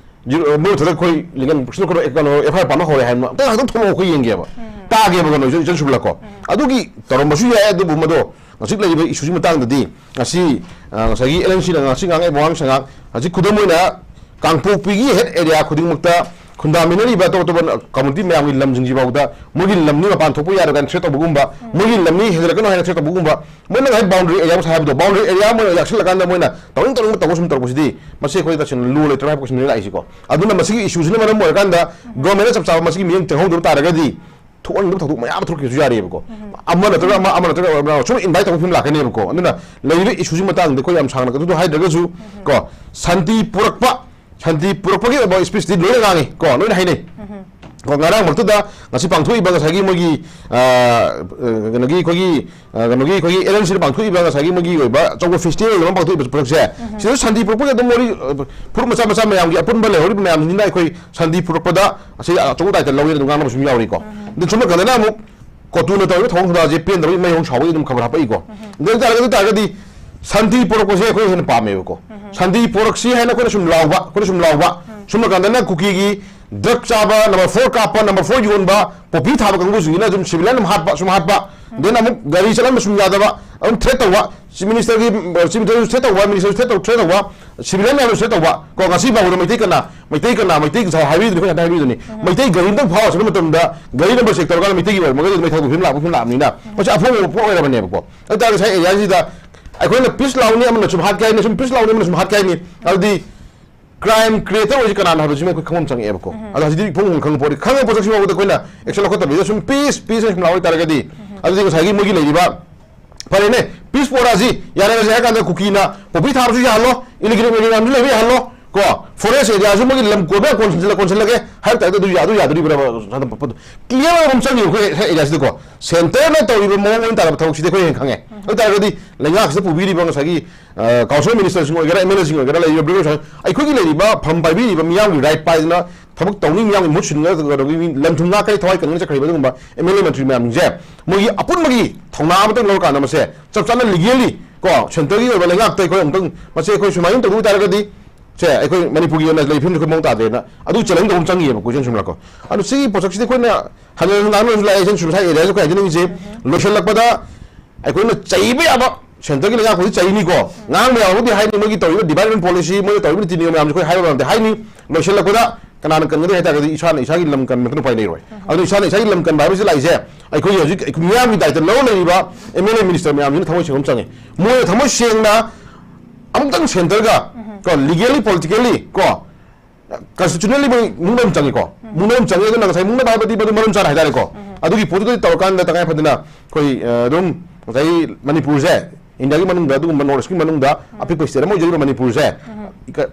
ꯖꯤꯔꯣ, ꯃꯣꯏ ꯃꯊꯛꯇ ꯑꯩꯈꯣꯏ legal proceeding ꯀꯩꯅꯣ, F I R ꯄꯥꯟꯕ ꯍꯧꯔꯦ ꯍꯥꯏꯅ ꯑꯝꯇ ꯉꯥꯏꯍꯥꯛꯇꯪ ꯊꯣꯛꯂꯛꯑꯣ, ꯑꯩꯈꯣꯏ ꯌꯦꯡꯒꯦꯕ꯫ ꯇꯥꯒꯦꯕ ꯀꯩꯅꯣ, ꯏꯆꯟ, ꯏꯆꯟ ꯁꯨꯔꯕꯤꯂꯥ ꯀꯣ꯫ ꯑꯗꯨꯒꯤ ꯇꯧꯔꯝꯕꯁꯨ ꯌꯥꯏ, ꯑꯗꯨꯕꯨ ꯃꯗꯣ ꯍꯧꯖꯤꯛ ꯂꯩꯔꯤꯕ issue ꯁꯤꯒꯤ ꯃꯇꯥꯡꯗꯗꯤ ꯉꯁꯤ, ꯑ, ꯉꯁꯥꯏꯒꯤ L N C ꯅ ꯉꯁꯤ ꯉꯥꯡꯉꯛꯏꯕ ꯋꯥꯉꯥꯡ ꯁꯉꯥꯡ, ꯍꯧꯖꯤꯛ ꯈꯨꯗꯝ ꯑꯣꯏꯅ ꯀꯥꯡꯄꯣꯛꯄꯤꯒꯤ head area ꯈꯨꯗꯤꯡꯃꯛꯇ ꯈꯨꯟꯗꯥꯃꯤꯟꯅꯔꯤꯕ ꯑꯇꯣꯞ ꯑꯇꯣꯞꯄ ꯀꯝꯃꯨꯅꯤꯇꯤ ꯃꯌꯥꯝꯒꯤ ꯂꯝꯁꯤꯡꯁꯤꯐꯥꯎꯗ ꯃꯣꯏꯒꯤ ꯂꯝꯅꯤ ꯃꯄꯥꯟ ꯊꯣꯛꯄ ꯌꯥꯔꯣꯏ ꯀꯥꯏꯅ ꯊ꯭ꯔꯦꯠ ꯇꯧꯕꯒꯨꯝꯕ, ꯃꯣꯏꯒꯤ ꯂꯝꯅꯤ ꯍꯦꯟꯖꯜꯂꯛꯀꯅꯨ ꯍꯥꯏꯅ ꯊ꯭ꯔꯦꯠ ꯇꯧꯕꯒꯨꯝꯕ, ꯃꯣꯏꯅ ꯉꯁꯥꯏ ꯕꯥꯎꯟꯗꯔꯤ ꯑꯦꯔꯤꯌꯥ ꯉꯁꯥꯏ ꯍꯥꯏꯕꯗꯣ, ꯕꯥꯎꯟꯗꯔꯤ ꯑꯦꯔꯤꯌꯥ ꯃꯣꯏꯅ ꯌꯥꯛꯁꯤꯜꯂꯀꯥꯟꯗ ꯃꯣꯏꯅ ꯇꯧꯅꯤꯡ ꯇꯧꯅꯤꯡꯕ ꯇꯧꯕ ꯁꯨꯝ ꯇꯧꯔꯛꯄꯁꯤꯗꯤ, ꯃꯁꯤ ꯑꯩꯈꯣꯏ ꯇꯁꯦꯡꯅ ꯂꯣ ꯂꯩꯇ꯭ꯔꯕ ꯍꯥꯏꯕ ꯀꯣꯏꯁꯟꯅꯤ ꯂꯥꯛꯏꯁꯤꯀꯣ꯫ ꯑꯗꯨꯅ ꯃꯁꯤꯒꯤ ꯏꯁꯨꯁꯤꯅ ꯃꯔꯝ ꯑꯣꯏꯔꯀꯥꯟꯗ ꯒꯣꯔꯃꯦꯟꯅ ꯆꯞ ꯆꯥꯕ ꯃꯁꯤꯒꯤ ꯃꯤꯠꯌꯦꯡ ꯆꯪꯍꯧꯗꯕ ꯇꯥꯔꯒꯗꯤ ꯊꯣꯛꯍꯟꯅꯤꯡꯗꯕ ꯊꯧꯗꯣꯛ ꯃꯌꯥꯝ ꯑꯃ ꯊꯣꯛꯈꯤꯕꯁꯨ ꯌꯥꯔꯤꯕꯀꯣ꯫ ꯑꯃ ꯅꯠꯇ꯭ꯔꯒ ꯑꯃ, ꯑꯃ ꯅꯠꯇ꯭ꯔꯒ ꯑꯃ ꯁꯨꯝ ꯏꯟꯚꯥꯏꯠ ꯇꯧꯕ ꯐꯤꯕꯝ ꯂꯥꯛꯀꯅꯦꯕꯀꯣ꯫ ꯑꯗꯨꯅ ꯂꯩꯔꯤꯕ ꯏꯁꯨꯁꯤ ꯃꯇꯥꯡꯗ ꯑꯩꯈꯣꯏ ꯌꯥꯝ ꯁꯥꯡꯅ ꯑꯗꯨꯗꯣ ꯍꯥꯏꯗ꯭ꯔꯒꯁꯨ ꯀꯣ, ꯁꯥꯟꯇꯤ ꯄꯨꯔꯛꯄ, ꯁꯥꯟꯇꯤ ꯄꯨꯔꯛꯄꯒꯤ ꯑꯣꯏꯕ ꯏꯁꯄꯤꯁꯇꯤ ꯂꯣꯏꯅ ꯉꯥꯡꯉꯤ ꯀꯣ, ꯂꯣꯏꯅ ꯍꯥꯏꯅꯩ꯫ ꯀꯣ, ꯉꯔꯥꯡꯃꯛꯇꯗ ꯉꯁꯤ ꯄꯥꯡꯊꯣꯛꯏꯕ ꯉꯁꯥꯏꯒꯤ ꯃꯣꯏꯒꯤ, ꯑ, ꯑ, ꯀꯩꯅꯣꯒꯤ ꯑꯩꯈꯣꯏꯒꯤ, ꯑ, ꯀꯩꯅꯣꯒꯤ ꯑꯩꯈꯣꯏꯒꯤ ꯑꯦꯜ ꯑꯦꯟ ꯁꯤꯗ ꯄꯥꯡꯊꯣꯛꯏꯕ ꯉꯁꯥꯏꯒꯤ ꯃꯣꯏꯒꯤ ꯑꯣꯏꯕ ꯑꯆꯧꯕ ꯐꯦꯁꯇꯤꯚꯦꯜ ꯑꯃ ꯄꯥꯡꯊꯣꯛꯏꯕ ꯄꯨꯂꯞꯁꯦ, ꯁꯤꯗ ꯁꯥꯟꯇꯤ ꯄꯨꯔꯛꯄꯒꯤ ꯑꯗꯨꯝ ꯃꯣꯏ, ꯑ, ꯐꯨꯔꯨꯞ ꯃꯆꯥ ꯃꯆꯥ ꯃꯌꯥꯝꯒꯤ ꯑꯄꯨꯟꯕ ꯂꯩꯍꯧꯔꯤꯕ ꯃꯌꯥꯝꯁꯤꯅ ꯑꯩꯈꯣꯏ ꯁꯥꯟꯇꯤ ꯄꯨꯔꯛꯄꯗ ꯑꯁꯤ ꯑꯆꯧꯕ ꯗꯥꯏꯇ ꯂꯧꯋꯦꯅ ꯑꯗꯨꯝ ꯉꯥꯡꯅꯕꯁꯨ ꯌꯥꯎꯔꯤꯀꯣ꯫ ꯑꯗꯨ ꯁꯣꯝ ꯅꯥꯀꯟꯗꯅ ꯑꯃꯨꯛ ꯀꯣꯇꯨꯅ ꯇꯧꯔꯤꯕ ꯊꯧꯑꯣꯡ ꯊꯧꯗꯥꯁꯦ ꯄꯦꯟꯗꯕꯒꯤ ꯃꯩ ꯍꯧ ꯁꯥꯎꯕꯒꯤ ꯑꯗꯨꯝ ꯈꯕꯔ ꯍꯥꯞꯄꯛꯏꯀꯣ꯫ ꯑꯗꯨ ꯑꯣꯏ ꯇꯥꯔꯒꯗꯤ, ꯑꯗꯨ ꯇꯥꯔꯒꯗꯤ ꯁꯥꯟꯇꯤ ꯄꯨꯔꯛꯄꯁꯦ ꯑꯩꯈꯣꯏ ꯍꯦꯟꯅ ꯄꯥꯝꯃꯦꯕꯀꯣ꯫ ꯁꯥꯟꯇꯤ ꯄꯨꯔꯛꯁꯤ ꯍꯥꯏꯅ ꯑꯩꯈꯣꯏꯅ ꯁꯨꯝ ꯂꯥꯎꯕ, ꯑꯩꯈꯣꯏꯅ ꯁꯨꯝ ꯂꯥꯎꯕ, ꯁꯨꯝ ꯅꯥꯀꯟꯗꯅ ꯀꯨꯀꯤꯒꯤ ꯗ꯭ꯔꯒ ꯆꯥꯕ, ꯅꯝꯕꯔ ꯐꯣꯔ ꯀꯥꯞꯄ, ꯅꯝꯕꯔ ꯐꯣꯔ ꯌꯣꯟꯕ, ꯄꯣꯄꯤ ꯊꯥꯕ ꯀꯥꯡꯕꯨꯁꯤꯡꯁꯤꯅ ꯑꯗꯨꯝ ꯁꯤꯚꯤꯂꯤꯌꯟ ꯑꯗꯨꯝ ꯍꯥꯠꯄ, ꯁꯨꯝ ꯍꯥꯠꯄ, ꯗꯦꯟ ꯑꯃꯨꯛ ꯒꯥꯔꯤ ꯆꯠꯍꯟꯕ ꯁꯨꯝ ꯌꯥꯗꯕ, ꯑꯗꯨꯝ ꯊ꯭ꯔꯦꯠ ꯇꯧꯕ, ꯆꯤꯐ ꯃꯤꯅꯤꯁꯇꯔꯒꯤ, ꯆꯤꯐ ꯃꯤꯅꯤꯁꯇꯔꯁꯨ ꯊ꯭ꯔꯦꯠ ꯇꯧꯕ, ꯃꯤꯅꯤꯁꯇꯔꯁꯨ ꯊ꯭ꯔꯦꯠ ꯇꯧ-, ꯊ꯭ꯔꯦꯠ ꯇꯧꯕ, ꯁꯤꯚꯤꯂꯤꯌꯟ ꯃꯌꯥꯝꯁꯨ ꯊ꯭ꯔꯦꯠ ꯇꯧꯕ ꯀꯣ꯫ ꯉꯁꯤ ꯐꯥꯎꯕꯗ ꯃꯩꯇꯩ ꯀꯅꯥ, ꯃꯩꯇꯩ ꯀꯅꯥ, ꯃꯩꯇꯩ ꯉꯁꯥꯏ ꯍꯥꯏꯕꯤꯗꯨꯅꯤ, ꯑꯩꯈꯣꯏ ꯉꯁꯥꯏ ꯍꯥꯏꯕꯤꯗꯨꯅꯤ, ꯃꯩꯇꯩ ꯒꯥꯔꯤ ꯑꯝꯇꯪ ꯐꯥꯎꯔ ꯆꯠꯄ ꯃꯇꯝꯗ ꯒꯥꯔꯤ ꯅꯝꯕꯔ ꯆꯦꯛ ꯇꯧꯔꯀꯥꯟꯗ ꯃꯩꯇꯩꯒꯤ ꯑꯣꯏꯔꯝꯃꯒꯗꯤ ꯑꯗꯨꯝ ꯃꯩ ꯊꯥꯗꯣꯛꯄ ꯐꯤꯕꯝ ꯂꯥꯛꯄ ꯐꯤꯕꯝ ꯂꯥꯛꯑꯕꯅꯤꯅ ꯃꯁꯤ ꯑꯐꯣꯡꯕ ꯄꯣꯠ ꯑꯣꯏꯔꯕꯅꯦꯕꯀꯣ꯫ ꯑꯗꯨ ꯇꯥꯔꯒꯗꯤ ꯉꯁꯥꯏ ꯑꯦꯔꯤꯌꯥꯁꯤꯗ ꯑꯩꯈꯣꯏꯅ ꯄꯤꯁ ꯂꯥꯎꯅꯤ, ꯑꯃꯅ ꯁꯨꯝ ꯍꯥꯠꯀꯦ ꯍꯥꯏꯅꯤ, ꯁꯨꯝ ꯄꯤꯁ ꯂꯥꯎꯅꯤ, ꯑꯃꯅ ꯁꯨꯝ ꯍꯥꯠꯀꯦ ꯍꯥꯏꯅꯤ꯫ ꯑꯗꯨꯗꯤ ꯀ꯭ꯔꯥꯏꯝ ꯀ꯭ꯔꯤꯌꯦꯇꯔ ꯑꯣꯏꯔꯤꯁꯤ ꯀꯅꯥꯅꯣ ꯍꯥꯏꯕꯁꯤꯃ ꯑꯩꯈꯣꯏ ꯈꯪꯐꯝ ꯆꯪꯉꯛꯑꯦꯕꯀꯣ꯫ ꯑꯗꯣ ꯍꯧꯖꯤꯛꯇꯤ ꯏꯐꯣꯡ ꯐꯣꯡꯅ ꯈꯪꯕ ꯄꯣꯠ, ꯈꯪꯉꯛꯄ ꯄꯣꯠꯁꯛꯁꯤ ꯐꯥꯎꯕꯗ ꯑꯩꯈꯣꯏꯅ ꯑꯦꯛꯁꯟ ꯂꯧꯈꯠꯇꯕꯤꯗ ꯁꯨꯝ ꯄꯤꯁ ꯄꯤꯁ ꯁꯨꯝ ꯂꯥꯎ ꯂꯩꯇꯥꯔꯒꯗꯤ, ꯑꯗꯨꯗꯤ ꯉꯁꯥꯏꯒꯤ ꯃꯣꯏꯒꯤ ꯂꯩꯔꯤꯕ, ꯐꯔꯦꯅꯦ, ꯄꯤꯁ ꯄꯣꯔꯛꯑꯁꯤ, ꯌꯥꯅꯔꯁꯤ ꯍꯥꯏ ꯀꯥꯟꯗ ꯀꯨꯀꯤꯅ ꯄꯣꯄꯤ ꯊꯥꯕꯁꯨ ꯌꯥꯍꯜꯂꯣ, ꯏꯂꯤꯒꯦꯜ ꯏꯃꯤꯒ꯭ꯔꯦꯁꯟꯁꯨ ꯂꯩꯕ ꯌꯥꯍꯜꯂꯣ ꯀꯣ, ꯐꯣꯔꯦꯁ꯭ꯠ ꯑꯦꯔꯤꯌꯥꯁꯨ ꯃꯣꯏꯒꯤ ꯂꯝ ꯀꯣꯏꯕ ꯀꯣꯟꯁꯤꯜꯂ-, ꯀꯣꯟꯁꯤꯜꯂꯒꯦ ꯍꯥꯏꯕ ꯇꯥꯔꯒꯗꯤ ꯑꯗꯨ ꯌꯥ-, ꯑꯗꯨ ꯌꯥꯗꯣꯔꯤꯕ꯭ꯔꯥ? ꯀ꯭ꯂꯤꯌꯥꯔ ꯑꯣꯏꯕ ꯑꯃ ꯆꯪꯉꯤꯕ ꯑꯩꯈꯣꯏ ꯁ꯭ꯋꯥꯏ ꯑꯦꯔꯤꯌꯥꯁꯤꯗꯀꯣ꯫ ꯁꯦꯟꯇꯔꯅ ꯇꯧꯔꯤꯕ ꯃꯑꯣꯡ ꯑꯣꯏꯅ ꯇꯥꯔꯕ ꯊꯕꯛꯁꯤꯗꯤ ꯑꯩꯈꯣꯏ ꯍꯦꯟꯅ ꯈꯪꯉꯦ꯫ ꯑꯗꯨ ꯇꯥꯔꯒꯗꯤ ꯂꯩꯉꯥꯛꯁꯤꯗ ꯄꯨꯕꯤꯔꯤꯕ ꯉꯁꯥꯏꯒꯤ, ꯑ, ꯀꯥꯎꯟꯁꯤꯜ ꯃꯤꯅꯤꯁꯇꯔꯁꯤꯡ ꯑꯣꯏꯒꯦꯔꯥ, ꯑꯦꯝ ꯑꯦꯜ ꯑꯦꯁꯤꯡ ꯑꯣꯏꯒꯦꯔꯥ, ꯂꯩꯔꯤꯕ ꯕ꯭ꯔꯤꯇꯤꯁ ꯑꯩꯈꯣꯏꯒꯤ ꯂꯩꯔꯤꯕ ꯐꯝ ꯄꯥꯏꯕꯤꯔꯤꯕ ꯃꯤꯌꯥꯝꯒꯤ ꯔꯥꯏꯠ ꯄꯥꯏꯗꯅ ꯊꯕꯛ ꯇꯧꯅꯤ, ꯃꯤꯌꯥꯝꯒꯤ ꯃꯍꯨꯠ ꯁꯤꯟꯅꯒꯗꯧꯕꯒꯤ ꯃꯤ ꯂꯟ ꯊꯨꯝ ꯉꯥꯛ ꯀꯔꯤ ꯊꯋꯥꯏ ꯀꯟꯅ ꯆꯠꯈ꯭ꯔꯤꯕ ꯑꯗꯨꯒꯨꯝꯕ ꯑꯦꯝ ꯑꯦꯜ ꯑꯦ ꯃꯟꯇ꯭ꯔꯤ ꯃꯌꯥꯝꯁꯤꯡꯁꯦ ꯃꯣꯏꯒꯤ ꯑꯄꯨꯟꯕꯒꯤ ꯊꯧꯅꯥ ꯑꯃꯇꯪ ꯂꯧꯔꯀꯥꯟꯗ ꯃꯁꯦ ꯆꯞ ꯆꯥꯅ ꯂꯤꯒꯦꯜꯂꯤ ꯀꯣ, ꯁꯦꯟꯇꯔꯒꯤ ꯑꯣꯏꯕ ꯂꯩꯉꯥꯛꯇ ꯑꯩꯈꯣꯏ ꯑꯃꯨꯛꯇꯪ ꯃꯁꯦ ꯑꯩꯈꯣꯏ ꯁꯨꯃꯥꯏꯅ ꯇꯧꯕ ꯇꯥꯔꯒꯗꯤ ꯁꯦ ꯑꯩꯈꯣꯏ ꯃꯅꯤꯄꯨꯔꯒꯤ ꯑꯣꯏꯅ ꯂꯩꯐꯝꯁꯦ ꯑꯩꯈꯣꯏ ꯃꯑꯣꯡ ꯇꯥꯗꯦꯅ ꯑꯗꯨ ꯆꯦꯂꯦꯟꯖ ꯇꯧꯕ ꯑꯃ ꯆꯪꯉꯤꯑꯕꯀꯣ, ꯏꯆꯟ ꯁꯨꯃꯤꯂꯥꯀꯣ꯫ ꯑꯗꯨ ꯁꯤꯒꯤ ꯄꯣꯠꯁꯛꯁꯤꯗꯤ ꯑꯩꯈꯣꯏꯅ ꯍꯟꯖꯤꯟ ꯍꯟꯖꯤꯟ ꯉꯥꯡꯅꯔꯁꯨ ꯂꯥꯛꯑꯦ, ꯏꯆꯟ ꯁꯨꯃꯤꯂꯥ ꯉꯁꯥꯏ ꯑꯦꯔꯤꯌꯥꯁꯨ ꯑꯩꯈꯣꯏ ꯍꯥꯏꯖꯅꯤꯡꯉꯤꯁꯦ ꯂꯣꯏꯁꯤꯜꯂꯛꯄꯗ ꯑꯩꯈꯣꯏꯅ ꯆꯩꯕ ꯌꯥꯕ ꯁꯦꯟꯇꯔꯒꯤ ꯂꯩꯉꯥꯛꯄꯨꯗꯤ ꯆꯩꯅꯤꯀꯣ, ꯉꯥꯡꯕ ꯌꯥꯕꯕꯨꯗꯤ ꯍꯥꯏꯅꯤ, ꯃꯣꯏꯒꯤ ꯇꯧꯔꯤꯕ ꯗꯤꯚꯥꯏꯠ ꯑꯦꯟ ꯄꯣꯂꯤꯁꯤ, ꯃꯣꯏꯅ ꯇꯧꯔꯤꯕ ꯅꯤꯇꯤ ꯅꯤꯌꯣꯝ ꯃꯌꯥꯝꯁꯦ ꯑꯩꯈꯣꯏ ꯍꯥꯏꯕ ꯃꯌꯥꯝꯗꯤ ꯍꯥꯏꯅꯤ꯫ ꯂꯣꯏꯁꯤꯜꯂꯛꯄꯗ ꯀꯅꯥꯅ ꯀꯟꯒꯗꯒꯦ ꯍꯥꯏ ꯇꯥꯔꯒꯗꯤ ꯏꯁꯥꯅ ꯏꯁꯥꯒꯤ ꯂꯝ ꯀꯟꯕ ꯅꯠꯇꯅ ꯎꯄꯥꯏ ꯂꯩꯔꯣꯏ꯫ ꯑꯗꯨꯅ ꯏꯁꯥꯅ ꯏꯁꯥꯒꯤ ꯂꯝ ꯀꯟꯕ ꯍꯥꯏꯕꯁꯤ ꯂꯥꯛꯏꯁꯦ ꯑꯩꯈꯣꯏꯒꯤ ꯍꯧꯖꯤꯛ ꯑꯩꯈꯣꯏ ꯃꯤꯌꯥꯝꯒꯤ ꯗꯥꯏꯇ ꯂꯧꯔ ꯂꯩꯔꯤꯕ ꯑꯦꯝ ꯑꯦꯜ ꯑꯦ ꯃꯤꯅꯤꯁꯇꯔ ꯃꯌꯥꯝꯁꯤꯅ ꯊꯃꯣꯏ ꯁꯦꯡꯕ ꯑꯃ ꯆꯪꯉꯤ꯫ ꯃꯣꯏꯅ ꯊꯃꯣꯏ ꯁꯦꯡꯅ ꯑꯃꯨꯛꯇꯪ ꯁꯦꯟꯇꯔꯒ ꯀꯣ, ꯂꯤꯒꯦꯜꯂꯤ, ꯄꯣꯂꯤꯇꯤꯀꯦꯜꯂꯤ ꯀꯣ, ꯀꯟꯁꯇꯤꯇ꯭ꯌꯨꯁꯅꯦꯜꯂꯤ ꯃꯣꯏ ꯃꯨꯛꯅꯕ ꯑꯃ ꯆꯪꯉꯤꯀꯣ꯫ ꯃꯨꯛꯅꯕ ꯑꯃ ꯆꯪꯉꯤ꯫ ꯑꯗꯨꯅ ꯉꯁꯥꯏ ꯃꯨꯛꯅꯕ ꯍꯥꯏꯕꯗꯤ ꯃꯗꯨ ꯃꯔꯝ ꯆꯥꯅ ꯍꯥꯏꯇꯥꯔꯦꯀꯣ꯫ ꯑꯗꯨꯒꯤ ꯄꯣꯠꯇꯨꯗ ꯇꯧꯔꯀꯥꯟꯗ ꯇꯉꯥꯏ ꯐꯗꯅ ꯑꯩꯈꯣꯏ, ꯑ, ꯑꯗꯨꯝ ꯉꯁꯥꯏ ꯃꯅꯤꯄꯨꯔꯁꯦ ꯏꯟꯗꯤꯌꯥꯒꯤ ꯃꯅꯨꯡꯗ ꯑꯗꯨꯒꯨꯝꯕ ꯅꯣꯔꯠ ꯏꯁꯀꯤ ꯃꯅꯨꯡꯗ ꯑꯄꯤꯛꯄ ꯁ꯭ꯇꯦꯠ ꯑꯃ ꯑꯣꯏꯖꯔꯤꯕ ꯃꯅꯤꯄꯨꯔꯁꯦ ꯏꯀ-,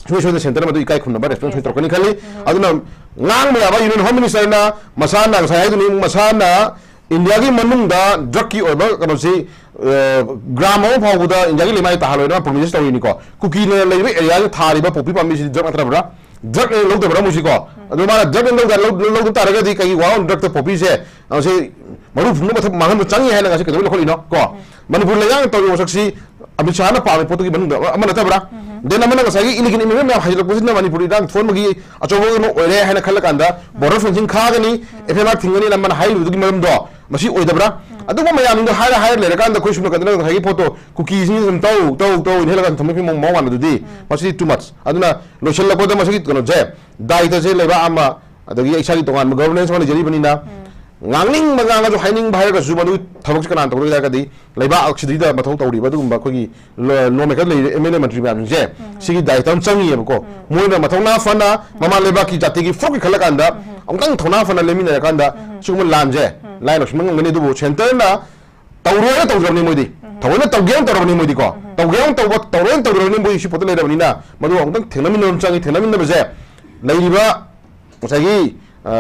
ꯁꯨꯡꯁꯣꯏ ꯁꯣꯏꯗꯅ ꯁꯦꯟꯇꯔ ꯑꯃꯗ ꯏꯀꯥꯏ ꯈꯨꯝꯅꯕ ꯔꯦꯁꯄꯣꯟꯁ ꯇꯧꯔꯛꯀꯅꯤ ꯈꯜꯂꯤ꯫ ꯑꯗꯨꯅ ꯉꯥꯡꯕ ꯌꯥꯕ ꯌꯨꯅꯤꯌꯟ ꯍꯣꯝ ꯃꯤꯅꯤꯁꯇꯔꯅ ꯃꯁꯥꯅ ꯉꯁꯥꯏ ꯍꯥꯏꯗꯨꯅꯤ, ꯃꯁꯥꯅ ꯏꯟꯗꯤꯌꯥꯒꯤ ꯃꯅꯨꯡꯗ ꯗ꯭ꯔꯒꯀꯤ ꯑꯣꯏꯕ ꯀꯩꯅꯣꯁꯤ, ꯑ, ꯒ꯭ꯔꯥꯝ ꯑꯃ ꯐꯥꯎꯕꯗ ꯏꯟꯗꯤꯌꯥꯒꯤ ꯂꯩꯃꯥꯏ ꯇꯥꯍꯜꯂꯣꯏꯅ ꯄ꯭ꯔꯣꯃꯤꯁ ꯇꯧꯔꯤꯅꯤꯀꯣ꯫ ꯀꯨꯀꯤꯅ ꯂꯩꯕ ꯑꯦꯔꯤꯌꯥꯁꯤ ꯊꯥꯔꯤꯕ ꯄꯣꯄꯤ ꯄꯥꯝꯕꯤꯁꯤꯗꯤ ꯗ꯭ꯔꯒ ꯅꯠꯇ꯭ꯔꯕ꯭ꯔꯥ? ꯗ꯭ꯔꯒ ꯂꯧꯗꯕ꯭ꯔꯥ ꯃꯣꯏꯁꯤꯀꯣ? ꯑꯗꯨ ꯃꯥꯅ ꯗ꯭ꯔꯒ ꯂꯧꯗ-, ꯂꯧ-, ꯂꯧꯗ ꯇꯥꯔꯒꯗꯤ ꯀꯩꯒꯤ ꯋꯥꯔ ꯗ꯭ꯔꯒꯇ ꯄꯣꯄꯤꯁꯦ, ꯑ, ꯁꯤ ꯃꯔꯨ ꯄꯨꯝꯅꯃꯛ ꯃꯊꯛ ꯃꯥꯡꯍꯟꯕ ꯆꯪꯉꯤ ꯍꯥꯏꯅ ꯉꯁꯤ ꯀꯩꯗꯧꯕꯩ ꯂꯧꯈꯠꯂꯤꯅꯣ ꯀꯣ? ꯃꯅꯤꯄꯨꯔ ꯂꯩꯉꯥꯛꯅ ꯇꯧꯔꯤꯕ ꯃꯁꯛꯁꯤ ꯑꯃꯤꯠ ꯁꯥꯍꯅ ꯄꯥꯝꯃꯤ ꯄꯣꯠꯇꯨꯒꯤ ꯃꯅꯨꯡꯗ ꯑꯃ ꯅꯠꯇꯕ꯭ꯔꯥ? ꯗꯦꯟ ꯑꯃꯅ ꯉꯁꯥꯏꯒꯤ ꯏꯂꯤꯒꯦꯜ ꯏꯃꯤꯒ꯭ꯔꯦꯟ ꯃꯌꯥꯝ ꯍꯥꯏꯖꯤꯜꯂꯛꯄꯁꯤꯅ ꯃꯅꯤꯄꯨꯔ ꯏꯔꯥꯡ ꯊꯣꯛꯍꯟꯕꯒꯤ ꯑꯆꯧꯕ ꯀꯩꯅꯣ ꯑꯣꯏꯔꯦ ꯍꯥꯏꯅ ꯈꯜꯂꯀꯥꯟꯗ border fencing ꯈꯥꯒꯅꯤ, F I R ꯊꯤꯡꯒꯅꯤ ꯑꯃꯅ ꯍꯥꯏꯔꯤꯕꯗꯨꯒꯤ ꯃꯔꯝꯗꯣ ꯃꯁꯤ ꯑꯣꯏꯗꯕ꯭ꯔꯥ? ꯑꯗꯨꯒꯨꯝꯕ ꯃꯌꯥꯝꯗꯣ ꯍꯥꯏꯔ ꯍꯥꯏꯔ ꯂꯩꯔꯀꯥꯟꯗ ꯑꯩꯈꯣꯏ ꯁꯣꯝ ꯅꯥꯀꯟꯗꯅ ꯉꯁꯥꯏꯒꯤ ꯄꯣꯠꯇꯣ ꯀꯨꯀꯤꯁꯤꯡꯁꯤ ꯑꯗꯨꯝ ꯇꯧ, ꯇꯧ, ꯇꯧ ꯏꯟꯍꯦꯜꯂꯀꯥꯟꯗ ꯊꯝꯃꯛꯄꯒꯤ ꯃꯑꯣꯡ ꯃꯑꯣꯡ ꯃꯥꯟꯕꯗꯨꯗꯤ ꯃꯁꯤꯗꯤ too much꯫ ꯑꯗꯨꯅ ꯂꯣꯏꯁꯤꯜꯂꯛꯄꯗ ꯃꯁꯤꯒꯤ ꯀꯩꯅꯣꯁꯦ, ꯗꯥꯏꯇꯁꯦ ꯂꯩꯕꯥꯛ ꯑꯃ, ꯑꯗꯒꯤ ꯏꯁꯥꯒꯤ ꯇꯣꯉꯥꯟꯕ ꯒꯕꯔꯅꯦꯟꯁ ꯑꯃ ꯂꯩꯖꯔꯤꯕꯅꯤꯅ ꯉꯥꯡꯅꯤꯡꯕ ꯉꯥꯡꯉꯁꯨ ꯍꯥꯏꯅꯤꯡꯕ ꯍꯥꯏꯔꯒꯁꯨ ꯃꯗꯨꯒꯤ ꯊꯕꯛꯁꯦ ꯀꯅꯥꯅ ꯇꯧꯒꯗꯒꯦ ꯍꯥꯏꯔꯒꯗꯤ ꯂꯩꯕꯥꯛ ꯑꯁꯤꯗꯩꯗ ꯃꯊꯧ ꯇꯧꯔꯤꯕ ꯑꯗꯨꯒꯨꯝꯕ ꯑꯩꯈꯣꯏꯒꯤ ꯂꯣ-, ꯂꯣ ꯃꯦꯀꯔ ꯂꯩꯔꯤꯕ ꯑꯦꯝ ꯑꯦꯜ ꯑꯦ ꯃꯟꯇ꯭ꯔꯤ ꯃꯌꯥꯝꯁꯤꯡꯁꯦ ꯁꯤꯒꯤ ꯗꯥꯏꯇ ꯑꯃ ꯆꯪꯉꯤꯑꯕꯀꯣ꯫ ꯃꯣꯏꯅ ꯃꯊꯧꯅꯥ ꯐꯅ ꯃꯃꯥ ꯂꯩꯕꯥꯛꯀꯤ ꯖꯥꯇꯤꯒꯤ ꯐꯨꯔꯨꯞꯀꯤ ꯈꯜꯂꯀꯥꯟꯗ ꯑꯃꯨꯛꯇꯪ ꯊꯧꯅꯥ ꯐꯅ ꯂꯦꯞꯃꯤꯟꯅꯔꯀꯥꯟꯗ ꯁꯤꯒꯨꯝꯕ ꯂꯥꯟꯁꯦ ꯂꯥꯏ ꯂꯧꯁꯤꯟꯕ ꯉꯝꯒꯅꯤ꯫ ꯑꯗꯨꯕꯨ ꯁꯦꯟꯇꯔꯅ ꯇꯧꯔꯣꯏꯅ ꯇꯧꯗ꯭ꯔꯕꯅꯤ ꯃꯣꯏꯗꯤ꯫ ꯊꯑꯣꯏꯅ ꯇꯧꯒꯦꯅ ꯇꯧꯔꯕꯅꯤ ꯃꯣꯏꯗꯤꯀꯣ꯫ ꯇꯧꯒꯦꯅ ꯇꯧꯕ, ꯇꯧꯔꯣꯏꯅ ꯇꯧꯗ꯭ꯔꯕꯅꯤ ꯃꯣꯏ ꯁꯤ ꯄꯣꯠꯇ ꯂꯩꯔꯕꯅꯤꯅ ꯃꯗꯨ ꯑꯃꯨꯛꯇꯪ ꯊꯦꯡꯅꯃꯤꯟꯅꯕ ꯑꯃ ꯆꯪꯉꯤ꯫ ꯊꯦꯡꯅꯃꯤꯟꯅꯕꯁꯦ ꯂꯩꯔꯤꯕ ꯉꯁꯥꯏꯒꯤ, ꯑ,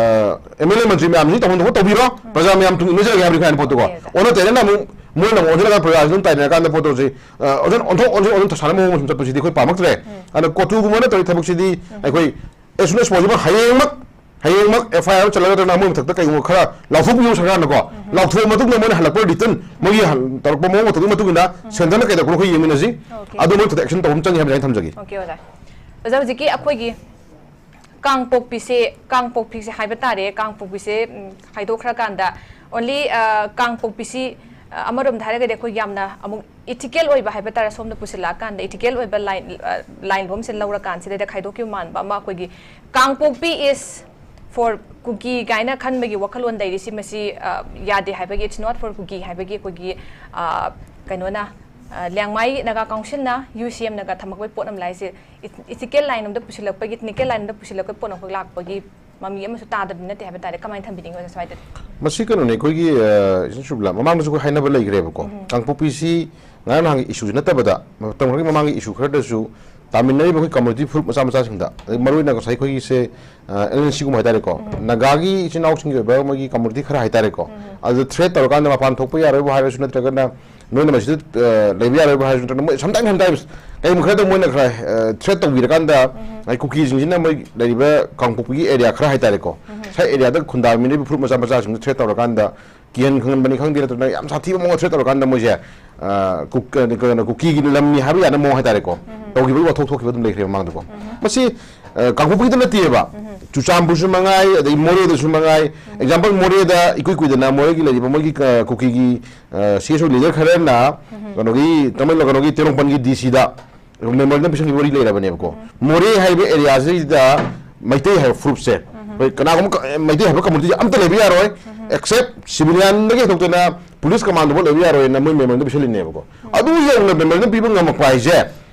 ꯑꯦꯝ ꯑꯦꯜ ꯑꯦ ꯃꯟꯇ꯭ꯔꯤ ꯃꯌꯥꯝꯁꯤ ꯇꯧꯐꯝ ꯊꯣꯛꯄ ꯇꯧꯕꯤꯔꯣ, ꯄ꯭ꯔꯖꯥ ꯃꯌꯥꯝ ꯇꯨꯡ ꯏꯟꯅꯖꯔꯒꯦ ꯍꯥꯏꯕꯅꯤ ꯀꯥꯏꯅ ꯄꯣꯠꯇꯨꯀꯣ꯫ Okay, okay. ꯑꯣꯟꯅ ꯇꯩꯅꯅ ꯑꯃꯨꯛ ꯃꯣꯏꯅ ꯑꯃꯨꯛ ꯑꯣꯟꯁꯤꯜꯂꯒ ꯄ꯭ꯔꯖꯥꯁꯤ ꯑꯗꯨꯝ ꯇꯥꯏꯅꯔꯀꯥꯟꯗ ꯄꯣꯠꯇꯨ ꯍꯧꯖꯤꯛ, ꯑ, ꯑꯣꯟꯁꯤꯟ-, ꯑꯣꯟꯊꯣꯛ ꯑꯣꯟꯁꯤꯟ ꯑꯣꯟꯁꯤꯟ ꯁꯥꯟꯅꯕ ꯃꯑꯣꯡ ꯁꯨꯝ ꯆꯠꯄꯁꯤꯗꯤ ꯑꯩꯈꯣꯏ ꯄꯥꯝꯃꯛꯇ꯭ꯔꯦ꯫ ꯑꯗꯣ ꯀꯣꯇꯨꯒꯨꯝꯕꯅ ꯇꯧꯔꯤ ꯊꯕꯛꯁꯤꯗꯤ ꯑꯩꯈꯣꯏ as soon as possible ꯍꯌꯦꯡꯃꯛ, ꯍꯌꯦꯡꯃꯛ ꯑꯦꯐ ꯑꯥꯏ ꯑꯥꯔ ꯑꯃ ꯆꯠꯂꯒ ꯅꯠꯇ꯭ꯔꯒꯅ ꯃꯣꯏ ꯃꯊꯛꯇ ꯀꯩꯒꯨꯝꯕ ꯈꯔ ꯂꯥꯎꯊꯣꯛꯄꯤꯌꯨ ꯁꯔꯀꯥꯔꯅꯀꯣ꯫ ꯂꯥꯎꯊꯣꯛꯑ ꯃꯇꯨꯡꯗ ꯃꯣꯏꯅ ꯍꯜꯂꯛꯄ ꯔꯤꯇꯟ ꯃꯣꯏꯒꯤ ꯍꯜ-, ꯇꯧꯔꯛꯄ ꯃꯑꯣꯡ ꯃꯇꯧꯒꯤ ꯃꯇꯨꯡ ꯏꯟꯅ ꯁꯦꯟꯇꯔꯅ ꯀꯩꯗꯧꯕꯅꯣ ꯑꯩꯈꯣꯏ ꯌꯦꯡꯃꯤꯟꯅꯁꯤ꯫ ꯑꯣꯀꯦ꯫ ꯑꯗꯨ ꯃꯣꯏ ꯃꯊꯛꯇ ꯑꯦꯛꯁꯟ ꯇꯧꯕ ꯑꯃ ꯆꯪꯉꯦ ꯍꯥꯏꯕꯁꯦ ꯑꯩꯅ ꯊꯝꯖꯒꯦ꯫ ꯑꯣꯀꯦ, ꯑꯣꯖꯥ꯫ ꯑꯣꯖꯥ, ꯍꯧꯖꯤꯛꯀꯤ ꯑꯩꯈꯣꯏꯒꯤ ꯀꯥꯡꯄꯣꯛꯄꯤꯁꯦ, ꯀꯥꯡꯄꯣꯛꯄꯤꯁꯦ ꯍꯥꯏꯕ ꯇꯥꯔꯦ, ꯀꯥꯡꯄꯣꯛꯄꯤꯁꯦ, ꯎꯝ, ꯈꯥꯏꯗꯣꯛꯈ꯭ꯔꯀꯥꯟꯗ only, ꯑ, ꯀꯥꯡꯄꯣꯛꯄꯤꯁꯤ, ꯑ, ꯑꯃꯔꯣꯝꯗ ꯍꯥꯏꯔꯒꯗꯤ ꯑꯩꯈꯣꯏ ꯌꯥꯝꯅ ꯑꯃꯨꯛ ethical ꯑꯣꯏꯕ ꯍꯥꯏꯕ ꯇꯥꯔꯦ, ꯁꯣꯝꯗ ꯄꯨꯁꯤꯜꯂꯛꯑꯀꯥꯟꯗ ethical ꯑꯣꯏꯕ line, ꯑ, line ꯂꯣꯝꯁꯦ ꯂꯧꯔꯀꯥꯟꯁꯤꯗꯩꯗ ꯈꯥꯏꯗꯣꯛꯈꯤꯕ ꯃꯥꯟꯕ ꯑꯃ, ꯑꯩꯈꯣꯏꯒꯤ ꯀꯥꯡꯄꯣꯛꯄꯤ is for ꯀꯨꯀꯤ ꯀꯥꯏꯅ ꯈꯟꯕꯒꯤ ꯋꯥꯈꯜꯂꯣꯟ ꯂꯩꯔꯤꯁꯤ, ꯃꯁꯤ, ꯑ, ꯌꯥꯗꯦ ꯍꯥꯏꯕꯒꯤ, it's not for ꯀꯨꯀꯤ ꯍꯥꯏꯕꯒꯤ ꯑꯩꯈꯣꯏꯒꯤ, ꯑ, ꯀꯩꯅꯣꯅ, ꯑ, ꯂꯤꯌꯥꯡꯃꯥꯏ ꯅꯥꯒꯥ ꯀꯥꯎꯟꯁꯤꯜꯅ, ꯌꯨ ꯁꯤ ꯑꯦꯝꯅꯒ ꯊꯝꯃꯛꯄꯒꯤ ꯄꯣꯠ ꯑꯃ ꯂꯥꯛꯏꯁꯦ, ethical line ꯑꯃꯗ ꯄꯨꯁꯤꯜꯂꯛꯄꯒꯤ, technical line ꯑꯃꯗ ꯄꯨꯁꯤꯜꯂꯛꯄꯒꯤ ꯄꯣꯠ ꯑꯃꯈꯛ ꯂꯥꯛꯄꯒꯤ ꯃꯃꯤ ꯑꯃꯁꯨ ꯇꯥꯗꯕꯗꯤ ꯅꯠꯇꯦ ꯍꯥꯏꯕ ꯇꯥꯔꯦ꯫ ꯀꯃꯥꯏꯅ ꯊꯝꯕꯤꯅꯤꯡꯉꯤ ꯑꯣꯖꯥ ꯁ꯭ꯋꯥꯏꯗꯗꯤ? ꯃꯁꯤ ꯀꯩꯅꯣꯅꯦ, ꯑꯩꯈꯣꯏꯒꯤ, ꯑ, ꯏꯆꯟ ꯁꯨꯕꯂꯥ, ꯃꯃꯥꯡꯗꯁꯨ ꯑꯩꯈꯣꯏ ꯍꯥꯏꯅꯕ ꯂꯩꯈ꯭ꯔꯦꯕꯀꯣ꯫ ꯎꯝ꯫ ꯀꯥꯡꯄꯣꯛꯄꯤꯁꯤ ꯉꯔꯥꯡ ꯅꯍꯥꯟꯒꯤ ꯏꯁꯨꯁꯤ ꯅꯠꯇꯕꯗ, ꯃꯇꯝ ꯈꯔꯒꯤ ꯃꯃꯥꯡꯒꯤ ꯏꯁꯨ ꯈꯔꯗꯁꯨ ꯇꯥꯃꯤꯟꯅꯔꯤꯕ ꯑꯩꯈꯣꯏ community ꯐꯨꯔꯨꯞ ꯃꯆꯥ ꯃꯆꯥꯁꯤꯡꯗ, ꯑꯗꯩ ꯃꯔꯨꯑꯣꯏꯅ ꯉꯁꯥꯏ ꯑꯩꯈꯣꯏꯒꯤꯁꯦ, ꯑ, ꯑꯦꯜ ꯑꯦꯟ ꯁꯤꯒꯨꯝꯕ ꯍꯥꯏꯇꯥꯔꯦꯀꯣ, ꯎꯝ꯫ ꯅꯥꯒꯥꯒꯤ ꯏꯆꯤꯟ ꯏꯅꯥꯎꯁꯤꯡꯒꯤ ꯑꯣꯏꯕ ꯃꯣꯏꯒꯤ community ꯈꯔ ꯍꯥꯏꯇꯥꯔꯦꯀꯣ, ꯎꯝ꯫ ꯑꯗꯨꯗ threat ꯇꯧꯔꯀꯥꯟꯗ ꯃꯄꯥꯟ ꯊꯣꯛꯄ ꯌꯥꯔꯣꯏꯕꯨ ꯍꯥꯏꯔꯁꯨ, ꯅꯠꯇ꯭ꯔꯒꯅ ꯅꯣꯏꯅ ꯃꯁꯤꯗ, ꯑ, ꯂꯩꯕ ꯌꯥꯔꯣꯏꯕ ꯍꯥꯏꯔꯁꯨ, ꯅꯠꯇ꯭ꯔꯒꯅ ꯃꯣꯏ sometimes, sometimes ꯀꯩꯒꯨꯝꯕ ꯈꯔꯗ ꯃꯣꯏꯅ ꯈꯔ, ꯑ, threat ꯇꯧꯕꯤꯔꯀꯥꯟꯗ, ꯎꯝ꯫ ꯑꯩ ꯀꯨꯀꯤꯁꯤꯡꯁꯤꯅ ꯃꯣꯏ ꯂꯩꯔꯤꯕ ꯀꯥꯡꯄꯣꯛꯄꯤꯒꯤ area ꯈꯔ ꯍꯥꯏꯇꯥꯔꯦꯀꯣ, ꯎꯝ꯫ ꯁ꯭ꯋꯥꯏ areaꯗ ꯈꯨꯟꯗꯥꯃꯤꯟꯅꯔꯤꯕ ꯐꯨꯔꯨꯞ ꯃꯆꯥ ꯃꯆꯥꯁꯤꯡꯗ threat ꯇꯧꯔꯀꯥꯟꯗ, ꯀꯤꯍꯟ ꯈꯪꯍꯟꯕꯅꯤ ꯈꯪꯗꯦ, ꯅꯠꯇ꯭ꯔꯒꯅ ꯌꯥꯝ ꯁꯥꯊꯤꯕ ꯃꯑꯣꯡꯗ threat ꯇꯧꯔꯀꯥꯟꯗ ꯃꯣꯏꯁꯦ, ꯑ, ꯀꯨꯛ-, ꯑ, ꯀꯩꯅꯣ, ꯀꯨꯀꯤꯒꯤ ꯂꯝꯅꯤ ꯍꯥꯏꯕ ꯌꯥꯅ ꯃꯑꯣꯡ ꯍꯥꯏꯇꯥꯔꯦꯀꯣ, ꯎꯝ꯫ ꯇꯧꯈꯤꯕꯒꯤ ꯋꯥꯊꯣꯛ ꯊꯣꯛꯈꯤꯕ ꯑꯗꯨꯝ ꯂꯩꯈ꯭ꯔꯦ ꯃꯃꯥꯡꯗꯀꯣ꯫ ꯎꯝ꯫ ꯃꯁꯤ, ꯑ, ꯀꯥꯡꯄꯣꯛꯄꯤꯗ ꯅꯠꯇꯦꯕ, ꯎꯝ꯫ ꯆꯨꯔꯆꯥꯟꯄꯨꯔꯁꯨ ꯃꯉꯥꯏ, ꯑꯗꯩ ꯃꯣꯔꯦꯗꯁꯨ ꯃꯉꯥꯏ꯫ ꯎꯝ꯫ Example, ꯃꯣꯔꯦꯗ ꯏꯀꯨꯏ ꯀꯨꯏꯗꯅ ꯃꯣꯔꯦꯒꯤ ꯂꯩꯔꯤꯕ ꯃꯣꯏꯒꯤ, ꯑ, ꯀꯨꯀꯤꯒꯤ, ꯑ, C S O leader ꯈꯔꯅ ꯎꯝ꯫ ꯀꯩꯅꯣꯒꯤ, ꯇꯃꯦꯡꯂꯣꯡ ꯀꯩꯅꯣꯒꯤ ꯇꯦꯔꯣꯡꯄꯟꯒꯤ D C ꯗ memorandum ꯄꯤꯁꯤꯟꯈꯤꯕ ꯋꯥꯔꯤ ꯂꯩꯔꯕꯅꯦꯕꯀꯣ꯫ ꯎꯝ꯫ ꯃꯣꯔꯦ ꯍꯥꯏꯕ areaꯁꯤꯗ ꯃꯩꯇꯩ ꯍꯥꯏꯕ ꯐꯨꯔꯨꯞꯁꯦ, ꯎꯝ꯫ ꯑꯩꯈꯣꯏ ꯀꯅꯥꯒꯨꯝꯕ ꯀ-, ꯃꯩꯇꯩ ꯍꯥꯏꯕ communityꯁꯦ ꯑꯝꯇ ꯂꯩꯕ ꯌꯥꯔꯣꯏ, ꯎꯝ꯫ Except civilianꯗꯒꯤ ꯍꯦꯟꯗꯣꯛꯇꯅ police commandꯐꯥꯎ ꯂꯩꯕ ꯌꯥꯔꯣꯏꯅ ꯃꯣꯏ memorandum ꯄꯤꯁꯤꯜꯂꯤꯅꯦꯕꯀꯣ꯫ ꯎꯝ꯫ ꯑꯗꯨ ꯌꯧꯅ memorandum ꯄꯤꯕ ꯉꯝꯃꯛꯄ ꯍꯥꯏꯁꯦ,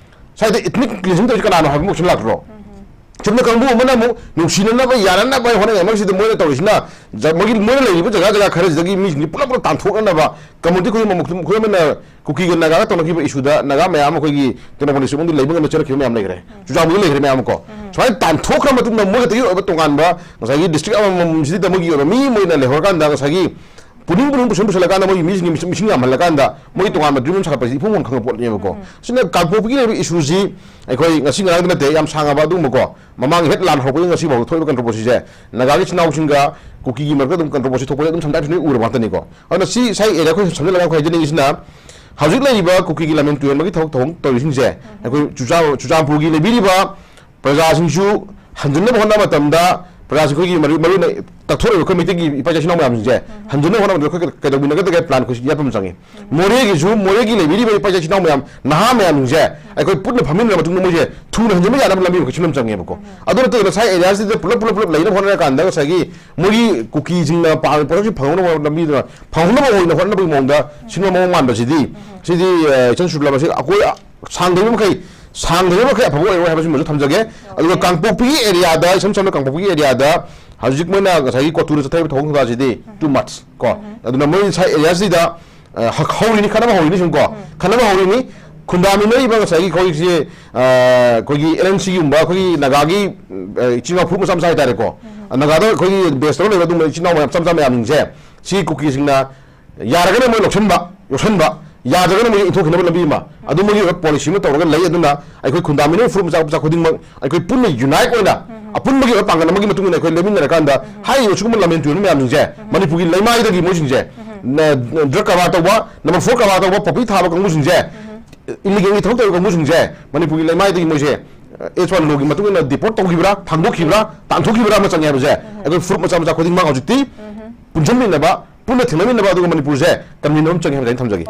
ꯁ꯭ꯋꯥꯏꯗ ethnic cleansing ꯇꯧꯔꯤꯁꯦ ꯀꯅꯥꯅꯣ ꯍꯥꯏꯕ ꯑꯃ question ꯂꯥꯛꯇ꯭ꯔꯣ? ꯎꯝ꯫ ꯆꯨꯝꯅ ꯀꯥꯡꯕꯨ ꯑꯃꯅ ꯑꯃꯨꯛ ꯅꯨꯡꯁꯤꯅꯅꯕ, ꯌꯥꯅꯅꯕ ꯍꯣꯠꯅꯔꯤꯉꯩ ꯃꯔꯛꯁꯤꯗ ꯃꯣꯏꯅ ꯇꯧꯔꯤꯁꯤꯅ ꯖ-, ꯃꯣꯏꯒꯤ, ꯃꯣꯏꯅ ꯂꯩꯔꯤꯕ ꯖꯒꯥ ꯖꯒꯥ ꯈꯔꯁꯤꯗꯒꯤ ꯃꯤꯁꯤꯡꯁꯤ ꯄꯨꯂꯞ ꯄꯨꯂꯞ ꯇꯥꯟꯊꯣꯛꯅꯅꯕ community ꯈꯨꯗꯤꯡꯃꯛ ꯃꯈꯨ-, ꯈꯨꯗꯝ ꯑꯣꯏꯅ ꯀꯨꯀꯤꯒ ꯅꯥꯒꯥꯒ ꯇꯧꯅꯈꯤꯕ issueꯗ ꯅꯥꯒꯥ ꯃꯌꯥꯝ ꯑꯃ ꯑꯩꯈꯣꯏꯒꯤ ꯇꯦꯡꯅꯧꯄꯜ district ꯃꯅꯨꯡꯗ ꯂꯩꯕ ꯉꯝꯅ ꯆꯠꯅꯈꯤꯕ ꯃꯌꯥꯝ ꯂꯩꯈ꯭ꯔꯦ꯫ ꯎꯝ꯫ ꯆꯨꯔꯆꯥꯟꯄꯨꯔꯗ ꯂꯩꯈ꯭ꯔꯦ ꯃꯌꯥꯝ ꯑꯃ ꯀꯣ꯫ ꯎꯝ꯫ ꯁꯨꯃꯥꯏꯅ ꯇꯥꯟꯊꯣꯛꯈ꯭ꯔ ꯃꯇꯨꯡꯗ ꯃꯣꯏ ꯈꯛꯇꯒꯤ ꯑꯣꯏꯕ ꯇꯣꯉꯥꯟꯕ ꯉꯁꯥꯏꯒꯤ district ꯑꯃꯃꯝꯁꯤꯗ ꯃꯣꯏꯒꯤ ꯑꯣꯏꯕ ꯃꯤ ꯑꯃ ꯑꯣꯏꯅ ꯂꯩꯍꯧꯔꯀꯥꯟꯗ ꯉꯁꯥꯏꯒꯤ ꯄꯨꯅꯤꯡ ꯄꯨꯅꯤꯡ ꯄꯨꯁꯤꯟ ꯄꯨꯁꯤꯜꯂꯀꯥꯟꯗ ꯃꯣꯏꯒꯤ ꯃꯤꯁꯤꯡꯒꯤ ꯃꯤꯁꯤꯡ, ꯃꯤꯁꯤꯡ ꯌꯥꯝꯍꯜꯂꯀꯥꯟꯗ ꯃꯣꯏꯒꯤ ꯎꯝ꯫ ꯇꯣꯉꯥꯟꯕ tribunal ꯁꯥꯒꯠꯄꯁꯤ ꯏꯐꯣꯡ ꯐꯣꯡ ꯈꯪꯕ ꯄꯣꯠꯅꯦꯕꯀꯣ꯫ ꯎꯝ꯫ ꯁꯤꯅ ꯀꯥꯡꯄꯣꯛꯄꯤꯒꯤ ꯂꯩꯔꯤꯕ issueꯁꯤ ꯑꯩꯈꯣꯏ ꯉꯁꯤ ꯉꯔꯥꯡꯗ ꯅꯠꯇꯦ, ꯌꯥꯝ ꯁꯥꯡꯉꯕ ꯑꯗꯨꯒꯨꯝꯕꯀꯣ, ꯃꯃꯥꯡꯒꯤ ꯍꯦꯛ ꯂꯥꯟ ꯍꯧꯔꯛꯄꯗꯒꯤ ꯉꯁꯤ ꯐꯥꯎꯕ ꯊꯣꯛꯏꯕ controversyꯁꯦ, ꯅꯥꯒꯥꯒꯤ ꯏꯆꯤꯟ ꯏꯅꯥꯎꯁꯤꯡꯒ ꯀꯨꯀꯤꯒꯤ ꯃꯔꯛꯇ ꯑꯗꯨꯝ controversy ꯊꯣꯛꯄꯁꯦ ꯑꯗꯨꯝ sometimes ꯂꯣꯏ ꯎꯔꯕ ꯉꯥꯛꯇꯅꯤꯀꯣ꯫ ꯑꯗꯨꯅ ꯁꯤ ꯁꯥꯏ areaꯈꯣꯏ ꯁꯝꯖꯜꯂꯒ ꯑꯩꯈꯣꯏ ꯍꯥꯏꯖꯅꯤꯡꯉꯤꯁꯤꯅ, ꯍꯧꯖꯤꯛ ꯂꯩꯔꯤꯕ ꯀꯨꯀꯤꯒꯤ ꯂꯥꯟꯃꯤ ꯇꯨꯔꯦꯜ ꯑꯃꯒꯤ ꯊꯕꯛ ꯊꯧꯔꯝ ꯇꯧꯔꯤꯁꯤꯡꯁꯦ, ꯎꯝ꯫ ꯑꯩꯈꯣꯏ ꯆꯨꯔꯆꯥ-, ꯆꯨꯔꯆꯥꯟꯄꯨꯔꯒꯤ ꯂꯩꯕꯤꯔꯤꯕ ꯄ꯭ꯔꯖꯥꯁꯤꯡꯁꯨ ꯍꯟꯖꯤꯟꯅꯕ ꯍꯣꯠꯅꯕ ꯃꯇꯝꯗ ꯄ꯭ꯔꯖꯥꯁꯤꯡ ꯑꯩꯈꯣꯏꯒꯤ ꯃꯔꯨ ꯃꯔꯨ ꯑꯣꯏꯅ ꯇꯛꯊꯣꯔꯛꯏꯕ ꯑꯩꯈꯣꯏ ꯃꯩꯇꯩꯒꯤ ꯏꯄꯥ ꯏꯆꯥ ꯏꯆꯤꯟ ꯏꯅꯥꯎ ꯃꯌꯥꯝꯁꯤꯡꯁꯦ ꯍꯟꯖꯤꯟꯅꯕ ꯍꯣꯠꯅꯕꯗ ꯑꯩꯈꯣꯏ ꯀꯩꯗꯧꯕꯤꯅꯒꯗꯒꯦ ꯄ꯭ꯂꯥꯟ ꯑꯩꯈꯣꯏ ꯌꯥꯠꯄ ꯑꯃ ꯆꯪꯉꯤ꯫ ꯃꯣꯔꯦꯒꯤꯁꯨ, ꯃꯣꯔꯦꯒꯤ ꯂꯩꯕꯤꯔꯤꯕ ꯏꯄꯥ ꯏꯆꯥ ꯏꯆꯤꯟ ꯏꯅꯥꯎ ꯃꯌꯥꯝ, ꯅꯍꯥ ꯃꯌꯥꯝꯁꯤꯡꯁꯦ ꯑꯩꯈꯣꯏ ꯄꯨꯟꯅ ꯐꯝꯃꯤꯟꯅꯔ ꯃꯇꯨꯡꯗ ꯃꯣꯏꯁꯦ ꯊꯨꯅ ꯍꯟꯖꯤꯟꯕ ꯌꯥꯅꯕ ꯂꯝꯕꯤ ꯑꯃꯈꯛ ꯁꯤꯟꯕ ꯑꯃ ꯆꯪꯉꯦꯕꯀꯣ꯫ ꯑꯗꯨ ꯅꯠꯇꯅ ꯉꯁꯥꯏ ꯑꯦꯔꯤꯌꯥꯁꯤꯗ ꯄꯨꯂꯞ ꯄꯨꯂꯞ ꯄꯨꯂꯞ ꯂꯩꯅꯕ ꯍꯣꯠꯅꯔꯀꯥꯟꯗ ꯉꯁꯥꯏꯒꯤ ꯃꯣꯏꯒꯤ ꯀꯨꯀꯤꯁꯤꯡꯅ ꯄꯥꯝꯃꯤꯕ ꯄꯣꯠꯁꯛꯁꯤ ꯐꯪꯍꯧꯅꯕ ꯂꯝꯕꯤꯗꯨꯅ, ꯐꯪꯍꯧꯅꯕ ꯑꯣꯏꯅ ꯍꯣꯠꯅꯕꯒꯤ ꯃꯑꯣꯡꯗ ꯁꯤꯟꯕ ꯃꯑꯣꯡ ꯃꯥꯟꯕꯁꯤꯗꯤ, ꯁꯤꯗꯤ, ꯑ, ꯏꯆꯟ ꯁꯨꯔꯂꯕ ꯑꯁꯤ ꯑꯩꯈꯣꯏ ꯁꯥꯡꯗꯕ ꯃꯈꯩ, ꯁꯥꯡꯗꯕ ꯃꯈꯩ ꯑꯐꯕ ꯑꯣꯏꯔꯣꯏ ꯍꯥꯏꯕꯁꯤꯃꯁꯨ ꯊꯝꯖꯒꯦ꯫ ꯑꯗꯨꯒ ꯀꯥꯡꯄꯣꯛꯄꯤꯒꯤ ꯑꯦꯔꯤꯌꯥꯗ, ꯏꯁꯝ ꯁꯝꯅ ꯀꯥꯡꯄꯣꯛꯄꯤꯒꯤ ꯑꯦꯔꯤꯌꯥꯗ ꯍꯧꯖꯤꯛ ꯃꯣꯏꯅ ꯉꯁꯥꯏꯒꯤ ꯀꯣꯇꯨꯅ ꯆꯠꯊꯔꯤꯕ ꯊꯧꯑꯣꯡ ꯊꯧꯗꯥꯁꯤꯗꯤ too much ꯀꯣ꯫ ꯑꯗꯨꯅ ꯃꯣꯏ ꯉꯁꯥꯏ ꯑꯦꯔꯤꯌꯥꯁꯤꯗ, ꯑ, ꯍꯛ-, ꯍꯧꯔꯤꯅꯤ, ꯈꯠꯅꯕ ꯍꯧꯔꯤꯅꯤ ꯁꯨꯝ ꯀꯣ꯫ ꯈꯠꯅꯕ ꯍꯧꯔꯤꯅꯤ꯫ ꯈꯨꯟꯗꯥꯃꯤꯟꯅꯔꯤꯕ ꯉꯁꯥꯏꯒꯤ ꯑꯩꯈꯣꯏꯒꯤ, ꯑ, ꯑꯩꯈꯣꯏꯒꯤ ꯑꯦꯜ ꯑꯦꯟ ꯁꯤꯒꯨꯝꯕ ꯑꯩꯈꯣꯏꯒꯤ ꯅꯥꯒꯥꯒꯤ, ꯑ, ꯏꯆꯤꯟ ꯏꯅꯥꯎ ꯐꯨꯔꯨꯞ ꯃꯆꯥ ꯃꯆꯥ ꯍꯥꯏꯇꯥꯔꯦꯀꯣ꯫ ꯅꯥꯒꯥꯗ ꯑꯩꯈꯣꯏꯒꯤ ꯕꯦꯁꯇ ꯂꯩꯕ ꯑꯗꯨꯒꯨꯝꯕ ꯏꯆꯤꯟ ꯏꯅꯥꯎ ꯃꯌꯥꯝ, ꯃꯆꯥ ꯃꯆꯥ ꯃꯌꯥꯝꯁꯤꯡꯁꯦ ꯁꯤ ꯀꯨꯀꯤꯁꯤꯡꯅ ꯌꯥꯔꯒꯅ ꯃꯣꯏ ꯂꯧꯁꯤꯟꯕ, ꯌꯣꯛꯁꯟꯕ, ꯌꯥꯗ꯭ꯔꯒꯅ ꯃꯣꯏ ꯏꯟꯊꯣꯛꯈꯤꯅꯕ ꯂꯝꯕꯤ ꯑꯃ, ꯑꯗꯨ ꯃꯣꯏꯒꯤ ꯑꯣꯏꯕ ꯄꯣꯂꯤꯁꯤ ꯑꯃ ꯇꯧꯔꯒ ꯂꯩ꯫ ꯑꯗꯨꯅ ꯑꯩꯈꯣꯏ ꯈꯨꯟꯗꯥꯃꯤꯟꯅꯔꯤꯕ ꯐꯨꯔꯨꯞ ꯃꯆꯥ ꯃꯆꯥ ꯈꯨꯗꯤꯡꯃꯛ ꯑꯩꯈꯣꯏ ꯄꯨꯟꯅ ꯌꯨꯅꯥꯏꯠ ꯑꯣꯏꯅ ꯑꯄꯨꯟꯕꯒꯤ ꯑꯣꯏꯕ ꯄꯥꯡꯒꯜ ꯑꯃꯒꯤ ꯃꯇꯨꯡ ꯏꯟꯅ ꯑꯩꯈꯣꯏ ꯂꯦꯞꯃꯤꯟꯅꯔꯀꯥꯟꯗ ꯍꯥꯏꯔꯤꯕ ꯁꯤꯒꯨꯝꯕ ꯂꯝꯍꯦꯟ ꯇꯨꯍꯦꯟꯕ ꯃꯌꯥꯝꯁꯤꯡꯁꯦ ꯃꯅꯤꯄꯨꯔꯒꯤ ꯂꯩꯃꯥꯏꯗꯒꯤ ꯃꯣꯏꯁꯤꯡꯁꯦ, ꯗ꯭ꯔꯒ ꯀꯔꯕꯥꯔ ꯇꯧꯕ, ꯅꯝꯕꯔ ꯐꯣꯔ ꯀꯔꯕꯥꯔ ꯇꯧꯕ, ꯄꯣꯄꯤ ꯊꯥꯕ ꯀꯥꯡꯕꯨꯁꯤꯡꯁꯦ, ꯏꯂꯤꯒꯦꯜꯒꯤ ꯊꯕꯛ ꯇꯧꯔꯤꯕ ꯀꯥꯡꯕꯨꯁꯤꯡꯁꯦ ꯃꯅꯤꯄꯨꯔꯒꯤ ꯂꯩꯃꯥꯏꯗꯒꯤ ꯃꯣꯏꯁꯦ ꯑꯦꯁ ꯋꯥꯟ ꯂꯣꯒꯤ ꯃꯇꯨꯡ ꯏꯟꯅ ꯗꯤꯄꯣꯔꯠ ꯇꯧꯈꯤꯕ꯭ꯔꯥ, ꯊꯥꯡꯗꯣꯛꯈꯤꯕ꯭ꯔꯥ, ꯇꯥꯟꯊꯣꯛꯈꯤꯕ꯭ꯔꯥ ꯑꯃ ꯆꯪꯉꯦ ꯍꯥꯏꯕꯁꯦ ꯑꯩꯈꯣꯏ ꯐꯨꯔꯨꯞ ꯃꯆꯥ ꯃꯆꯥ ꯈꯨꯗꯤꯡꯃꯛ ꯍꯧꯖꯤꯛꯇꯤ ꯄꯨꯟꯁꯤꯟꯃꯤꯟꯅꯕ, ꯄꯨꯟꯅ ꯊꯦꯡꯅꯃꯤꯟꯅꯕ, ꯑꯗꯨꯒ ꯃꯅꯤꯄꯨꯔꯁꯦ ꯀꯟꯃꯤꯟꯅꯕ ꯑꯃ ꯆꯪꯉꯦ ꯍꯥꯏꯕꯁꯦ ꯑꯩꯅ ꯊꯝꯖꯒꯦ꯫